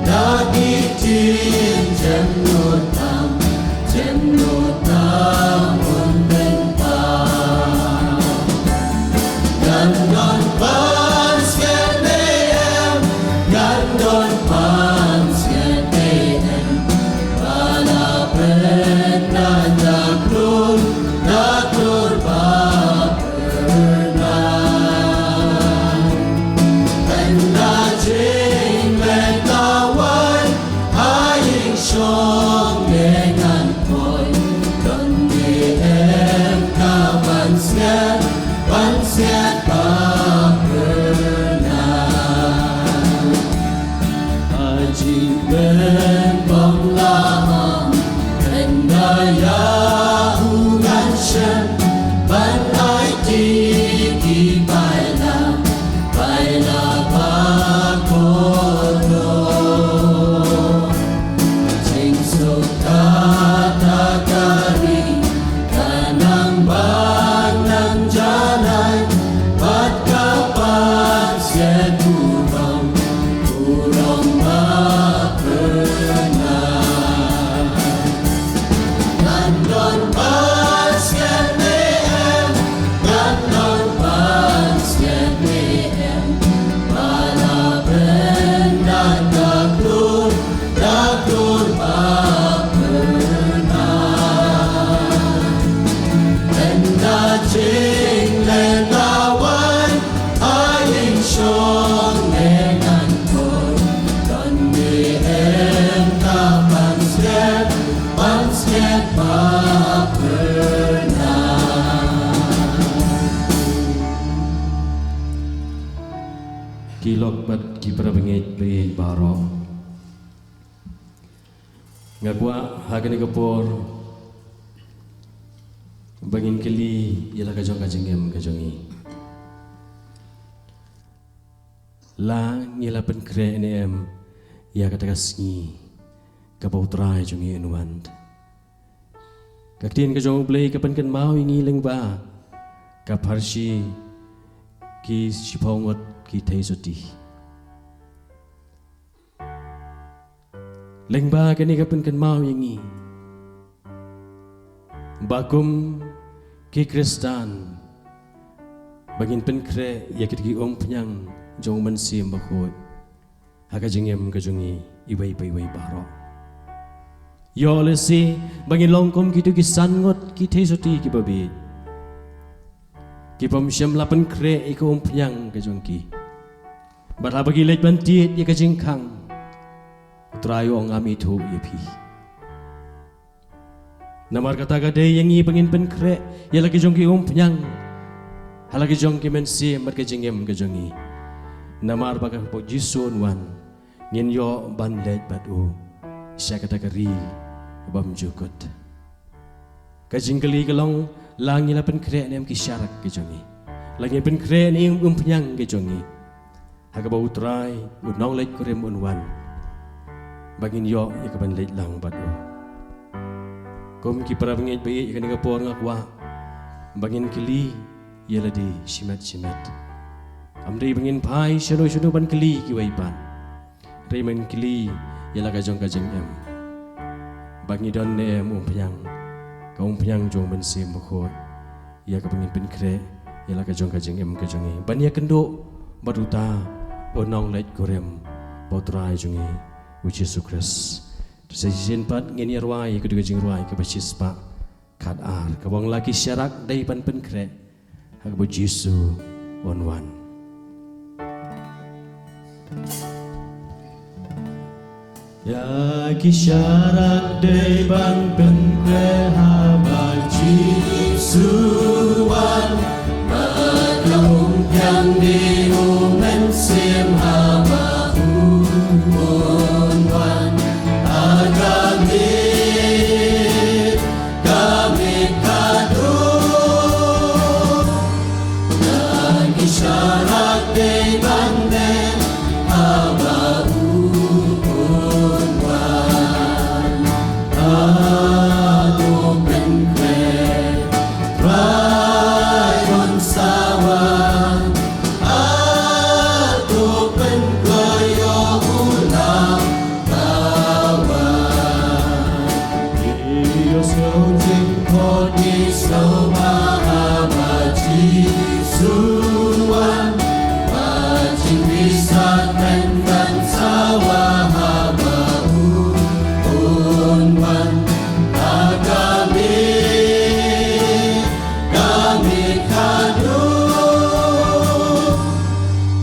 da ki ktien jemnud tam, jemnud tam un pynpaw. Ngan don pansngiat ne em, ngan don pansngiat ne em, ba la pynda da klur, da klur ba pynda. Ynda jingleh lawei ha ïing shong ne ngan poi, don ne em ka pansngiat, pansngiat ba pynda. Ha jingpynbang la ong, ynda ïa u ngan shem ban aiti ki paila, paila ba kordor. Jingsuk kata ka ri ka nang bang nang jalai, bad ka pansngiat burom, burom ba pynda. Ngan don pansngiat ne em, ngan don pansngiat ne em, ba la pynda da klur, da klur ba pynda. Ynda jingleh lawei ha ïing shong ne ngan poi, don ne em ka pansngiat, pansngiat ba pynda. Ki lok bad ki para bangeit baieit baroh. Nga kwah ha kane ka por ba ngin kylli ïa la ka jong ka jingim ka jong ngi. La ngi la pynkhreh ne em ïa kata ka sngi kaba U Trai jong ngi un wan? Ka ktien ka jong U Blei ka pynkynmaw ïa ngi lyngba ka pharshi Ki Shiphew Ngut Ki Theisotti. Lyngba kane ka pynkynmaw ïa ngi ba kum ki Khristan ba ngin pynkhreh ïa kita ki umphniang jong U Mynsiem Bakhuid ha ka jingim ka jong ngi iwei pa iwei baroh. Ïoh lehse ba ngin long kum kito ki san ngut ki theisotti kiba bieit, ki bym shym la pynkhreh ïa ka umphniang ka jong ki. Bad haba ki leit ban tied ïa ka jingkhang, U Trai u ong, ngam ithuh ïa phi. Namar kata ka dei ïa ngi ba ngin pynkhreh ïa la ki jong ki umphniang ha la ki jong ki mynsiem bad ka jingim ka jong ngi. Namar ba haba U Jisu un wan, ngin ïoh ban leit bad u sha kata ka ri bymjukut. Ka jingkylli ka long, la ngi la pynkhreh ne em ki sharak ki jong ngi? La ngi pynkhreh ne em umphniang ki jong ngi ha kaba U Trai, U Nongleit Kurim un wan, ba ngin ïoh ïa ka ban leit lang bad u? Kum ki para bangeit baieit, ïa kane ka por nga kwah ba ngin kylli ïa lade shimet shimet. Kam dei ba ngin phai shano shano ban kylli kiwei pat. Hynrei ba ngin kylli ïa la ka jong ka jingim, ba ngi don ne em umphniang, ka umphniang jong U Mynsiem Bakhuid, ïa kaba ngin pynkhreh ïa la ka jong ka jingim ka jong ngi ban ïakynduh bad uta U Nongleit Kurim, bad U Trai jong ngi U Jisu Khrist. Te sa shisien pat ngin ïa rwai ïa ka jingrwai kaba shispah khatar, kaba ong, la ki sharak dei ban pynkhreh ha kaba U Jisu un wan. Ïa ki sharak dei ban pynkhreh haba U Jisu wan, bad ka umphniang dei U Mynsiem haba u, u Sharak dei ban meh haba u un wan. Hato pynkhreh Trai un sa wan. Hato pynkloi ïa u lam ba wan. Ïohsngew jingkhot, ïohsngew ba haba Jisu wan, ba jingmih sa kren kan sa wan haba u un wan. Ha ka miet, ka miet khadduh.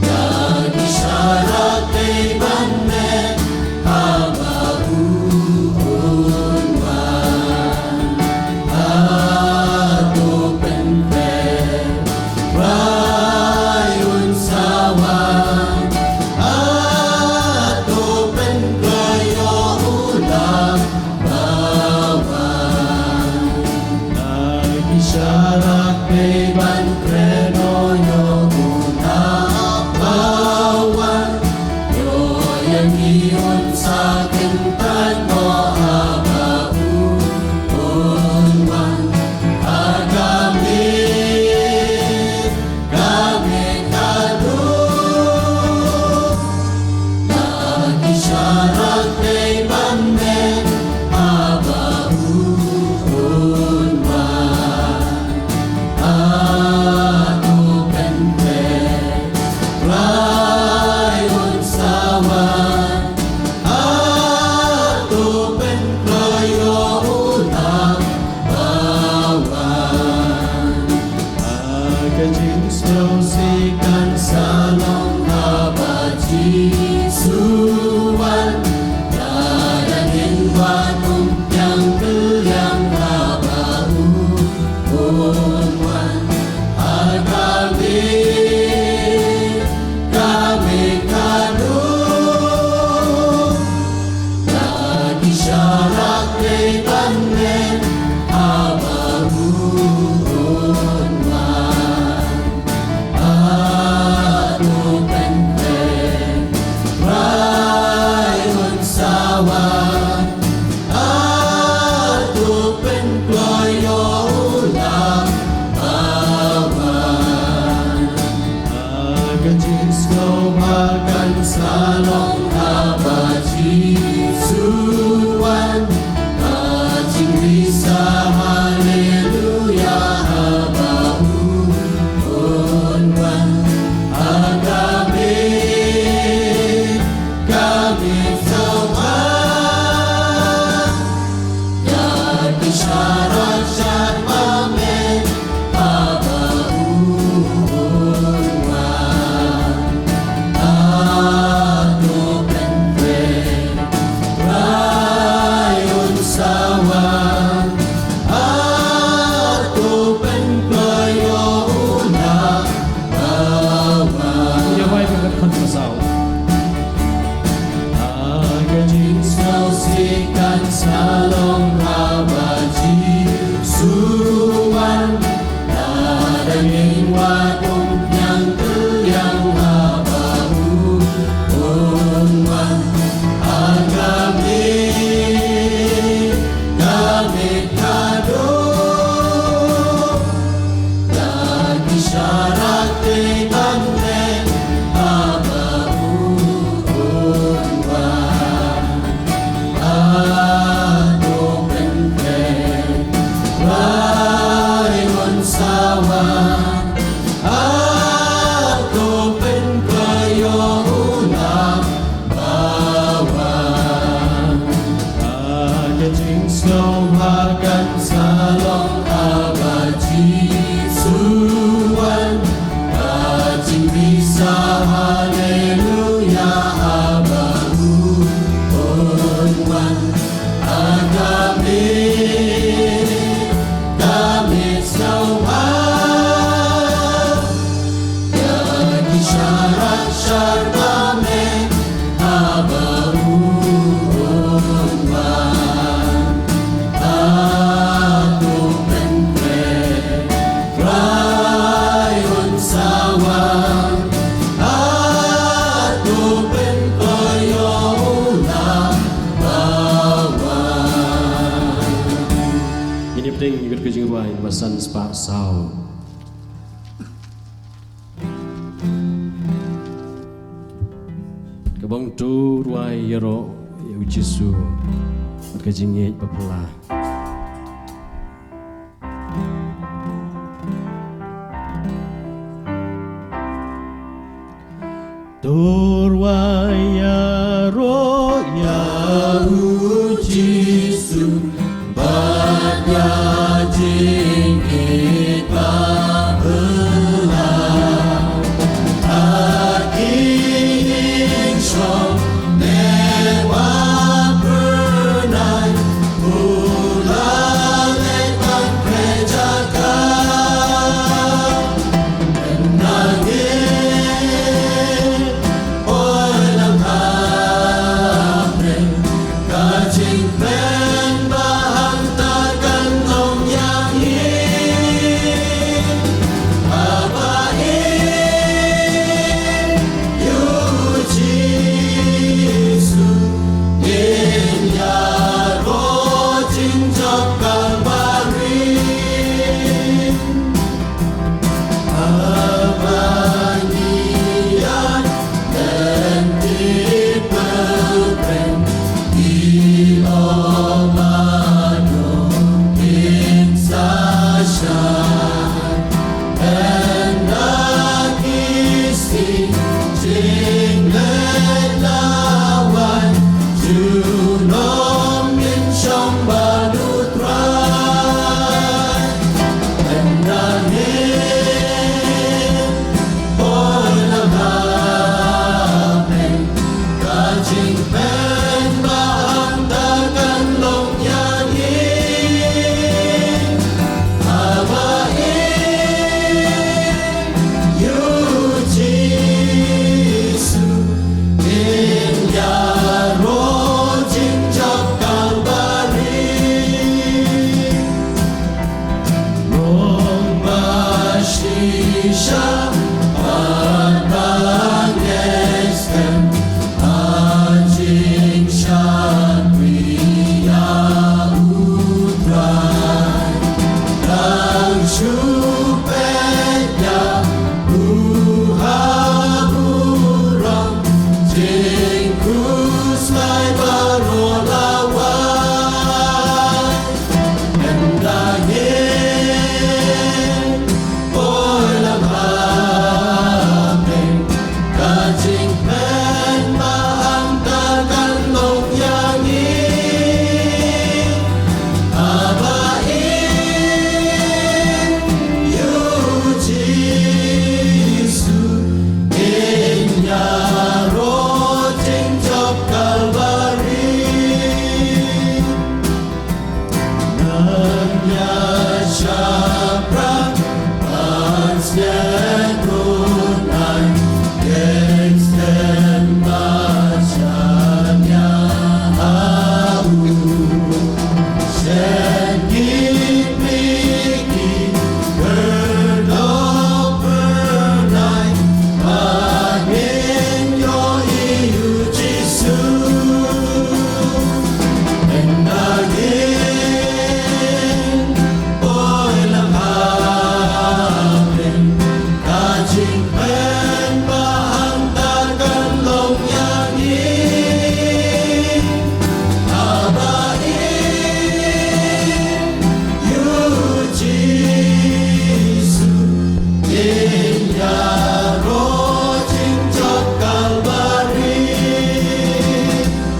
Ïa ki sharak dei ban meh haba u un wan. Hato pynkhreh Trai un sa wan. Hato pynkloi ïa u lam ba wan. Na ki sharak dei ban kren ïa u lam ba wan. Ïoh ïa ngi un sa kyntait mo haba u un wan. Ha ka miet, ka miet khadduh. Na ki sharak dei ban meh haba u un wan. Hato pynkhreh Trai un sa wan. Hato pynkloi ïa u lam ba wan. Ha ka jingsngewsih kan sa long haba Jisu wan. Lada ngin wad, ym pdiang pylliang haba u un wan. Ha ka miet, ka miet khadduh. Na ki sharak dei ban meh haba u un wan. Ïa ka jingrwai ba san spah saw. Ka bang tu rwai ïaroh ïa u Jisu. Ka jingïeit ba phylla. To rwai ïaroh ïa u Jisu bad ïa jingïeit ba phylla. Ha ki ïingshong ne ba phyrnai, u la leit ban pyrshah.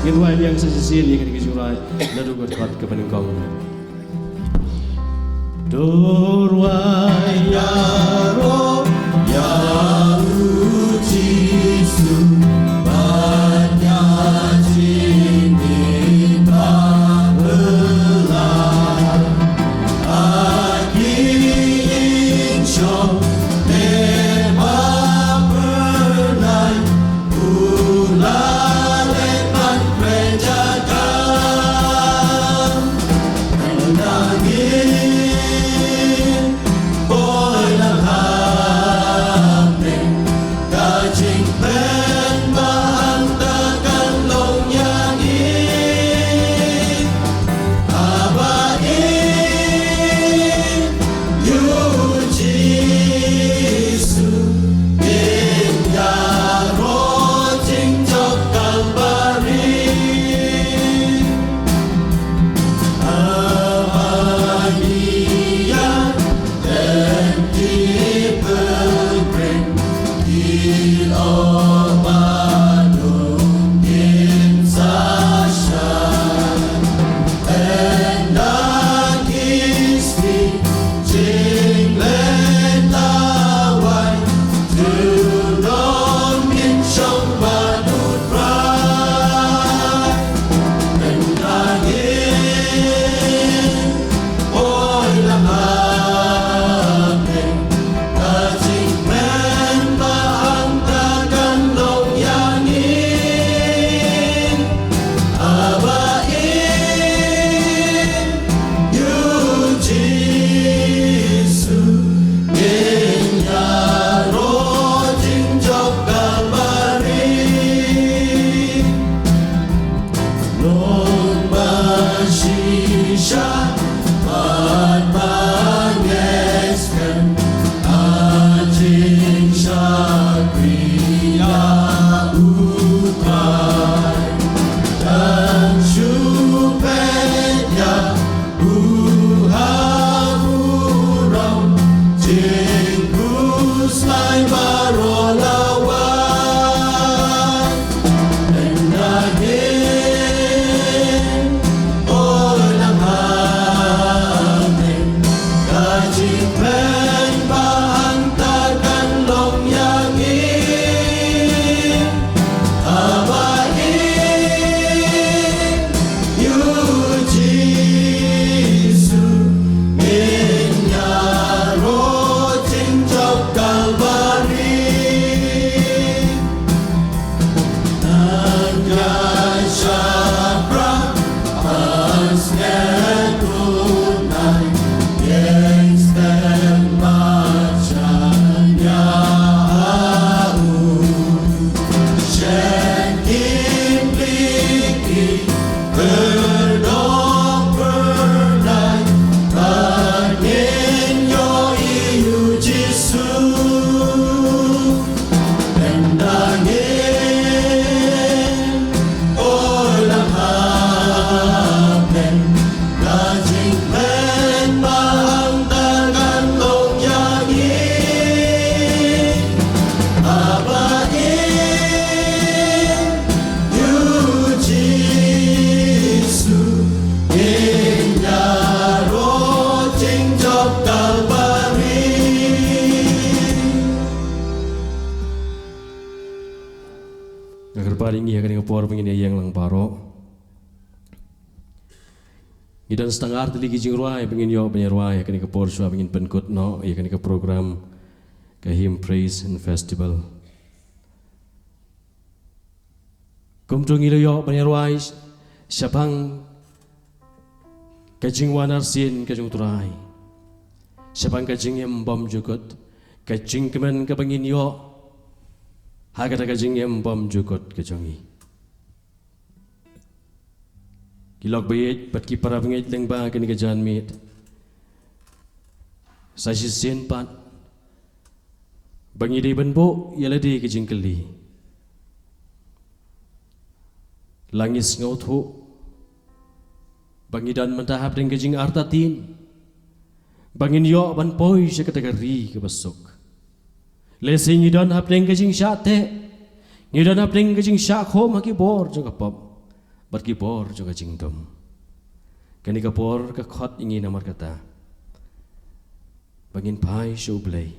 Ngin wan ïa ka shisien ïa kane ka jingrwai naduh ka dkhot kaba nyngkong. To rwai ïaroh ïa u Jisu bad ïa jingim ba phylla. Ha ki ïingshong ne ba phyrnai, u la leit ban pyrshah. Nangin poi lang ha Lai baroh la wan. Ynda ngin oi lang ha men, ka jingpynbang hangta kan long ïa ngi. Haba ïeit ïa u Jisu, ngin ïaroh jingjop Kalbari. Nang ïa shaphrang, ha sngewthuh tonight, ïeng stem bad shaniah ha u. Shen kim li ki, kyrdoh kyrdait, bad ngin ïohi ïa u Jisu. Ynda ngin oi lang ha men, ka jingpynbang hangta kan long ïa ngi. Haba ïeit ïa u Jisu, ngin ïaroh jingjop Kalbari. Nga kyrpad ïa ngi ha kane ka por ba ngin ïa ïeng lang baroh. Ngi don sa tang ar tylli ki jingrwai ba ngin ïoh ban ïa rwai ha kane ka por shuwa ba ngin pynkut noh ïa kane ka program ka Hymn Praise and Festival. Kumta ngi la ïoh ban ïa rwai shaphang ka jingwan arsien ka jong U Trai, shaphang ka jingim bymjukut, ka jingkmen kaba ngin ïoh ha kata ka jingim bymjukut ka jong ngi. Ki lok ba ïeit bad ki para bangeit lyngba kane ka janmiet, sa shisien pat ba ngi dei ban buh ïa lade ka jingkylli. La ngi sngewthuh ba ngi don mynta hapdeng ka jingartatien ba ngin ïoh ban poi sha kata ka ri kaba suk. Lehse ngi don hapdeng ka jingshah teh, ngi don hapdeng ka jingshah khum ha ki bor jong ka pop bad ki bor jong ka jingdum. Kane ka por ka khot ïa ngi namar kata ba ngin phai sha U Blei.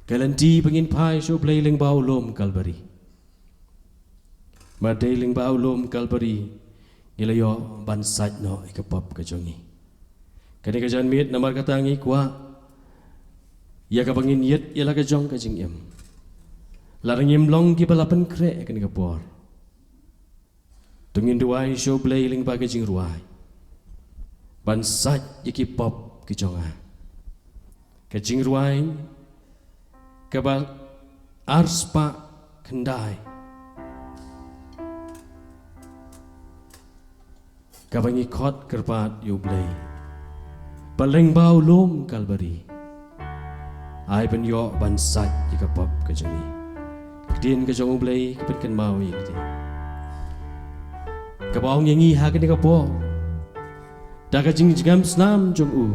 Ka lynti ba ngin phai sha U Blei lyngba u lum Kalbari. Mar dei lyngba u lum Kalbari ngi la ïoh ban sait noh ïa ka pop ka jong ngi. Kane ka janmiet namar kata ngi kwah ïa kaba ngin ïit ïa la ka jong ka jingim. Lada ngim long kiba la pynkhreh ha kane ka por, to ngin duwai sha U Blei lyngba ka jingrwai ban sait ïa ki pop ki jong nga. Ka jingrwai kaba arspah khyndai, kaba ngi khot kyrpad ïa U Blei ba lyngba u lum Kalbari ai ban ïoh ban sait ïa ka pop ka jong ngi. Ka ktien ka jong U Blei ka pynkynmaw ïa ngi, kaba ong ïa ngi ha kane ka por, da ka jingjngem snam jong u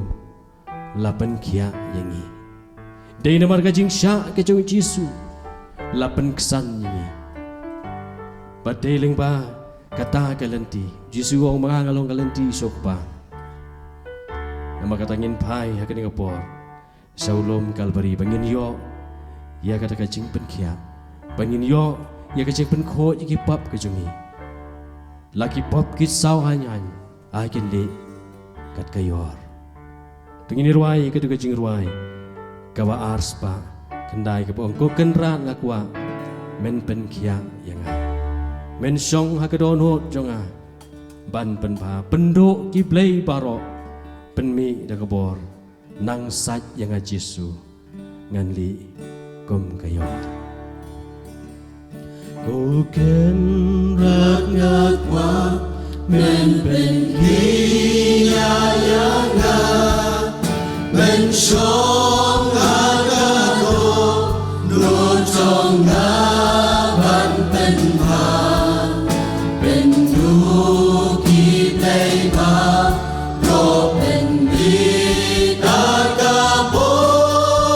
la pynkhiah ïa ngi. Dei namar ka jingshah ka jong U Jisu la pynksan ïa ngi. Bad dei lyngba kata ka lynti, Jisu u ong, ma nga nga long ka lynti sha U Kpa. Namar kata ngin phai ha kane ka por sha u lum Kalbari ba ngin ïoh ïa kata ka jingpynkhiah, ba ngin ïoh ïa ka jingpynkhuid ïa ki pop ka jong ngi. La ki pop ki saw haiñ haiñ, ai kin leh kat ka ïor. To ngin ïa rwai ïa katu ka jingrwai kaba arspah khyndai, kaba ong, Ko Kynrad, nga kwah men pynkhiah ïa nga, men shong ha ka dohnud jong nga ban pynbha. Pynduh ki blei baroh, pynmih da ka bor, nang sait ïa nga Jisu, ngan leh kum ka ïor. Ko Kynrad, nga kwah men pynkhiah ïa nga, men shong ha ka dohnud jong nga ban pynbha. Pynduh ki blei baroh, pynmih da ka bor,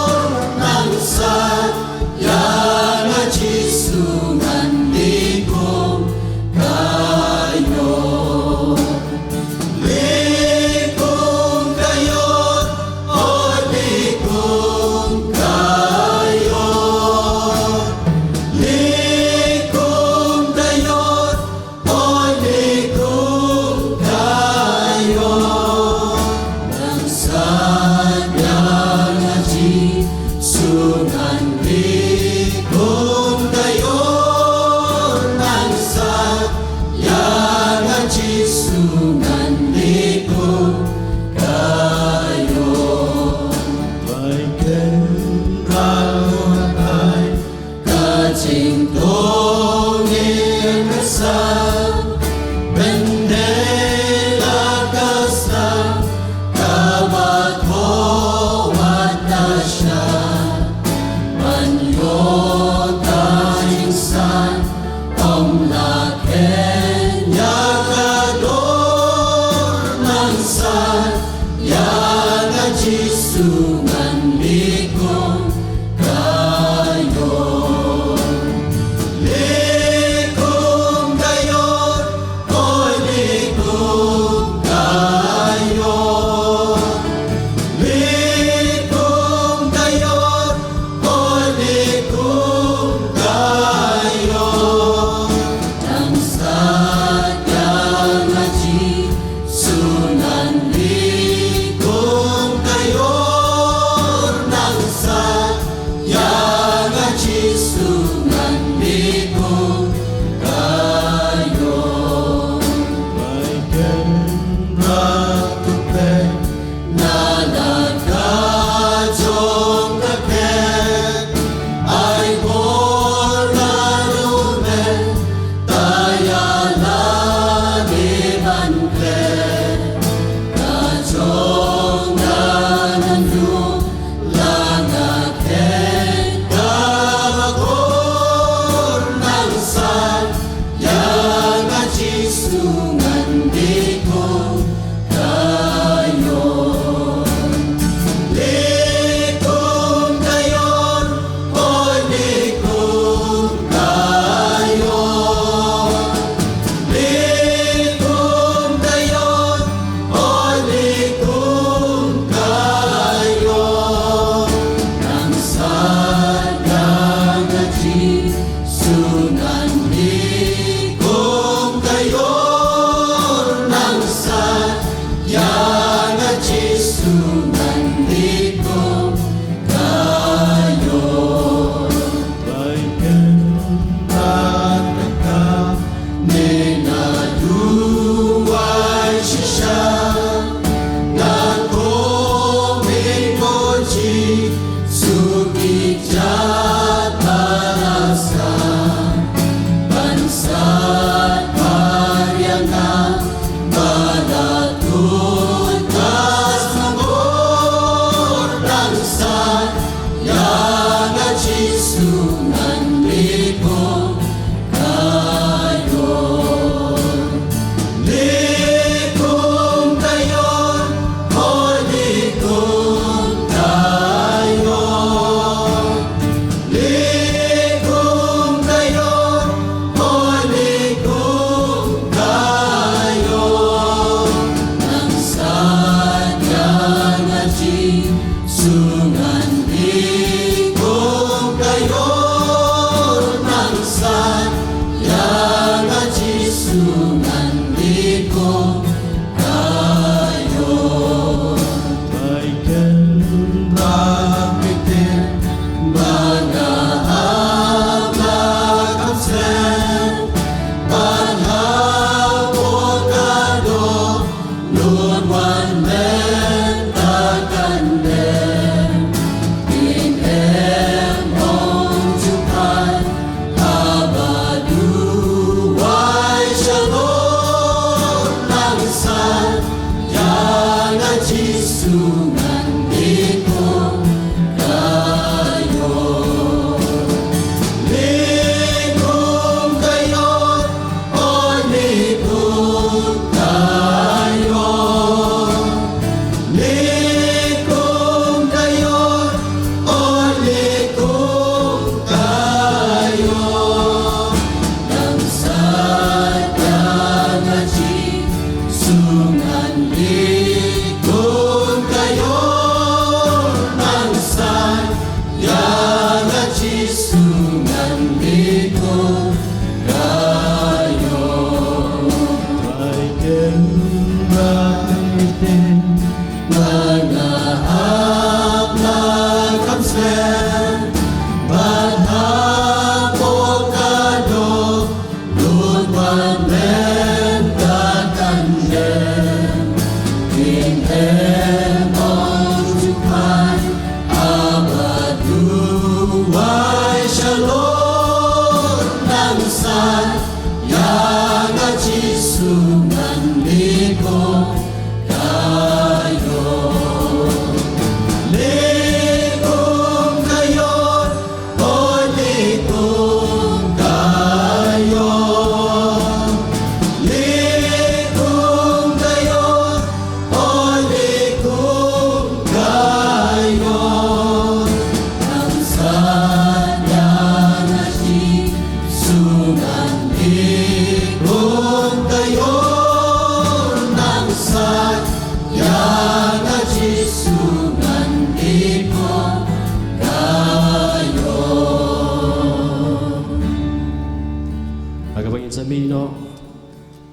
Ïa noh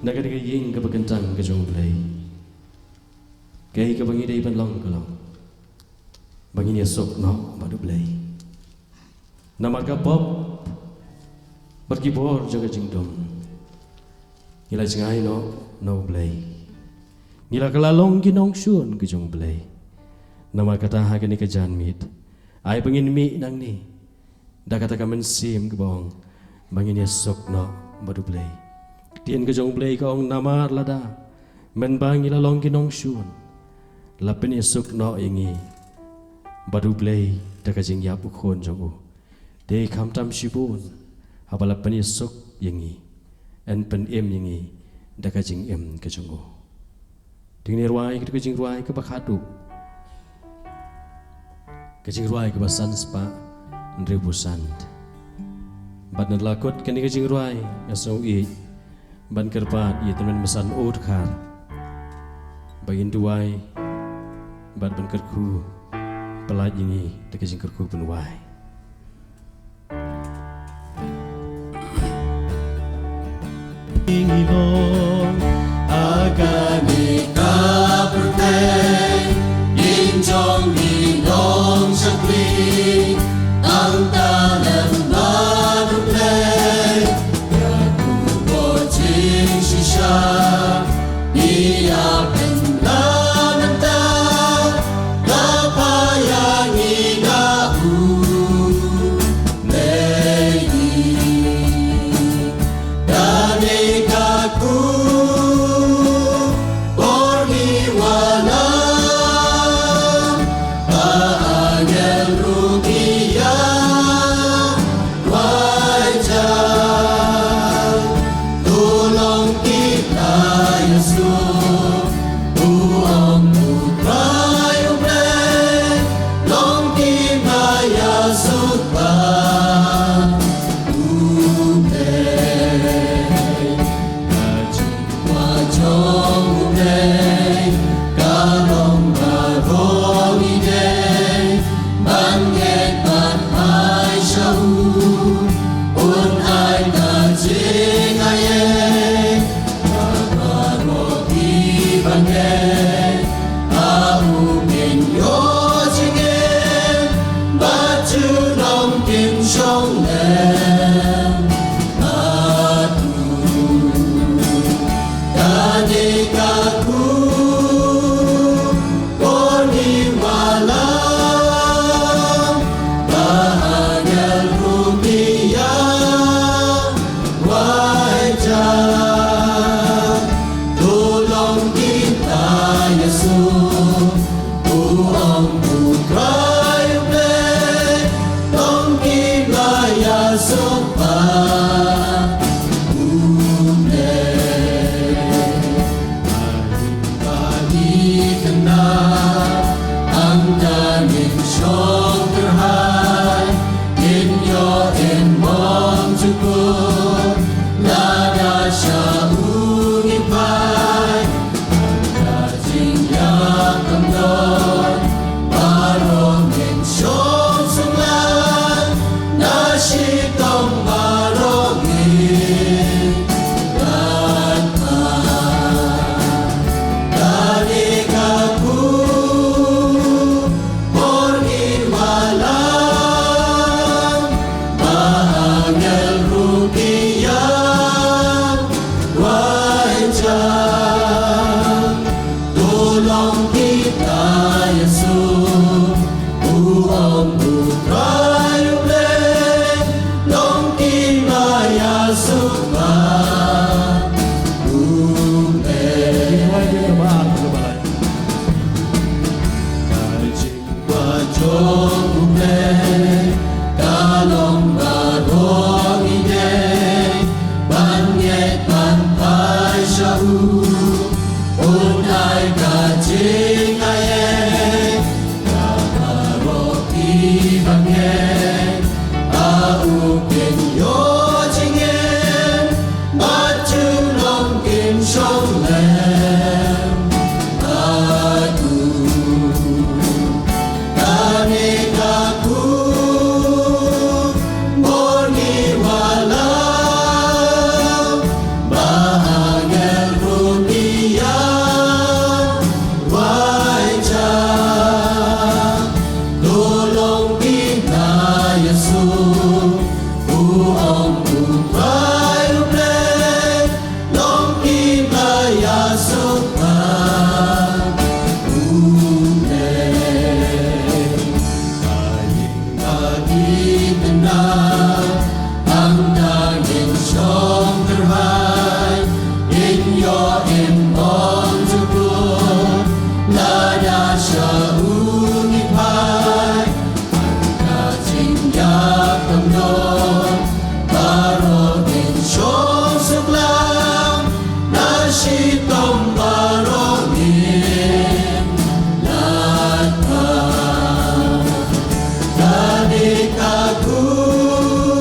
na ka dei ka ïing kaba kyntang ka jong U Blei. Kaei kaba ngi dei ban long ka long ba ngin ïasuk noh bad U Blei. Namar ka pop bad ki bor jong ka jingdum ngi la jngai noh na U Blei. Ngi la kylla long ki nongshun ka jong U Blei. Namar kata ha kane ka janmiet ai ba ngin mih nangne da kata ka mynsiem kaba ong ba ngin ïasuk noh bad U Blei. Ktien ka jong U Blei ka ong namar lada mynba ngi la long ki nongshun la pynïasuk noh ïa ngi bad U Blei da ka jingïap u Khun jong u, te khamtam shibun haba la pynïasuk ïa ngi yn pynim ïa ngi da ka jingim ka jong u. Te ngin rwai kata ka jingrwai kaba khadduh, ka jingrwai kaba san spah hynriewphew san. Bad na la kut kane ka jingrwai nga sngew ïeit ban kyrpad ïa i tymmen basan u dkhar ba in duwai bad ban kyrkhu, pyllait ïa ngi da ka jingkyrkhu pynwai. Ngi long ha kane ka pyrthei, ngin jong ngi long shakri, ang ta lem bad U Blei, ïa u Khun jingshisha, ïa pynlong mynta, la paya ngi da U Blei. Kane ka kut por ngi wallam, ba angel ruh ki ïa wai jan. To long kim la ïasuk, u ong U Trai U Blei, long kim la ïasuk ba U Blei. Ka jingkwah jong U Blei ka long ba baroh ngi dei ban ngeit bad phai sha u, un ai ka jingaiei. Baroh kiba ngeit ha u kin ïoh jingim bad junom kin shong lem bad u. Kane ka kut por ngi wallam, ba angel ruh ki ïa wai jan. To long kim la ïasuk, u ong U Trai U Blei, long kim la ïasuk ba U Blei. Ba ngi kynmaw, hangta ngin shong kyrhai, ngin ïoh im bymjukut, lada sha u ngi phai. Ka jingïakynduh baroh ngin shong sngewlem, na shitom baroh U ong u Trai U Blei, long kiba ïasuk bha. U Blei, ha ïing ha ki tnat, hangta ngin shong kyrhai, ngin ïoh im ong jubor, lada sha u ngi phai. Ka jingïap kam don, baroh ngin shong suk lang, na shitom baroh ngin lait bha. Kane ka khubor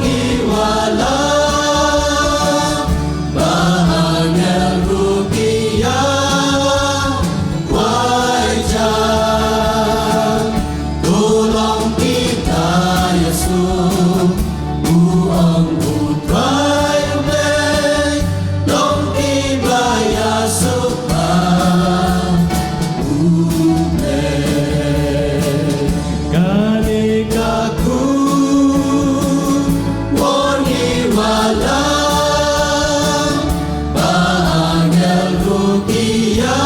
ngi wallam, ba angel ruh ki ïa wai jan. To long kita ïasuk, u ong u Trai U Blei, long kiba ïasuk bha. U Blei, kane ka khubor ngi wallam, ba angel ruh ki ïa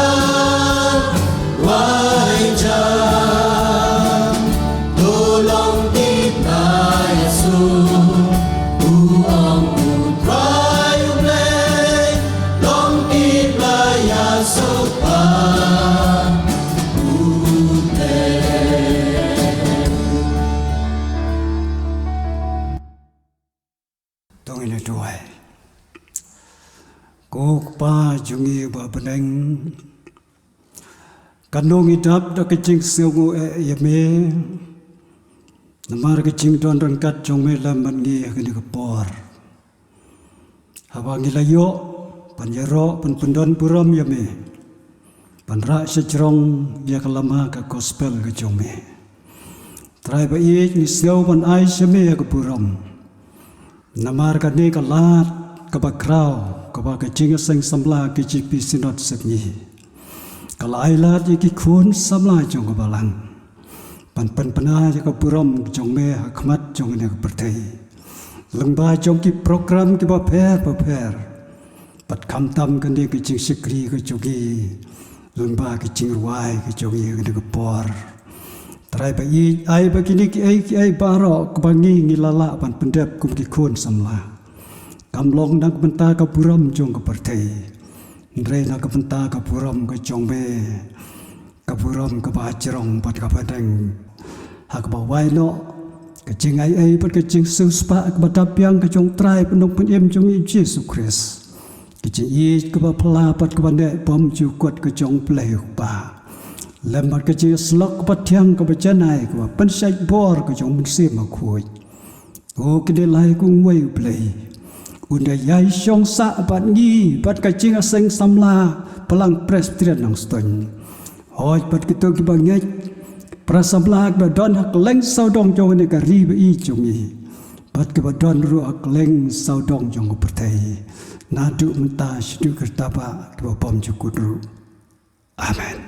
wai jan. To long kita ïasuk, u ong u Trai U Blei, long kiba ïasuk bha. U Blei. To ngin ïa duwai. Ko Kpa jong ngi ba ha bneng, katno ngi dap da ka jingsngewnguh eh ïa me, namar ka jingdon ryngkat jong me lem bad ngi ha kane ka por. Haba ngi la ïoh ban ïaroh ban pyndon burom ïa me, ban rah shajrong ïa ka lama ka gospel ka jong me. Trai ba ïeit, ngi sngew ban ai sha me ïa ka burom. Namar kane ka lad kaba khraw, kaba ka jingïaseng samla ka G P Synod Sepngi ka la ai lad ïa ki khun samla jong ka balang ban pynbna ïa ka burom jong me ha khmat jong kane ka pyrthei, lyngba jong ki program kiba pher bapher. Bad khamtam kane ka jingshakri ka jong ngi lyngba ka jingrwai ka jong ngi ha kane ka por. Trai ba ïeit, ai ba kine kiei kiei baroh kaba ngi ngi la lah ban pyndep kum ki khun samla, kam long na ka bynta ka burom jong ka pyrthei, hynrei na ka bynta ka burom ka jong me, ka burom kaba ha jrong bad kaba ha bneng. Ha kaba wai noh ka jingai ei bad ka jingsiewspah kaba dap biang ka jong U Trai bad U Nongpynim jong ngi U Jisu Khrist, ka jingïeit kaba phylla bad kaba neh bymjukut ka jong U Blei U Kpa, lem bad ka jingïasyllok kaba thiang kaba janai kaba pynshait bor ka jong U Mynsiem Bakhuid. Ko, kine lai kong wei U Blei un da ïai shong sah bad ngi bad ka jingïaseng samla Balang Presbyterian Nongstoiñ. Hooid, bad kito kiba ngeit, para samla kiba don ha kylleng sawdong jong kane ka ri ba ïeit jong ngi, bad kiba don ruh ha kylleng sawdong jong ka pyrthei, naduh mynta shaduh ki ryntah bah kiba bymjukut ruh. Amen.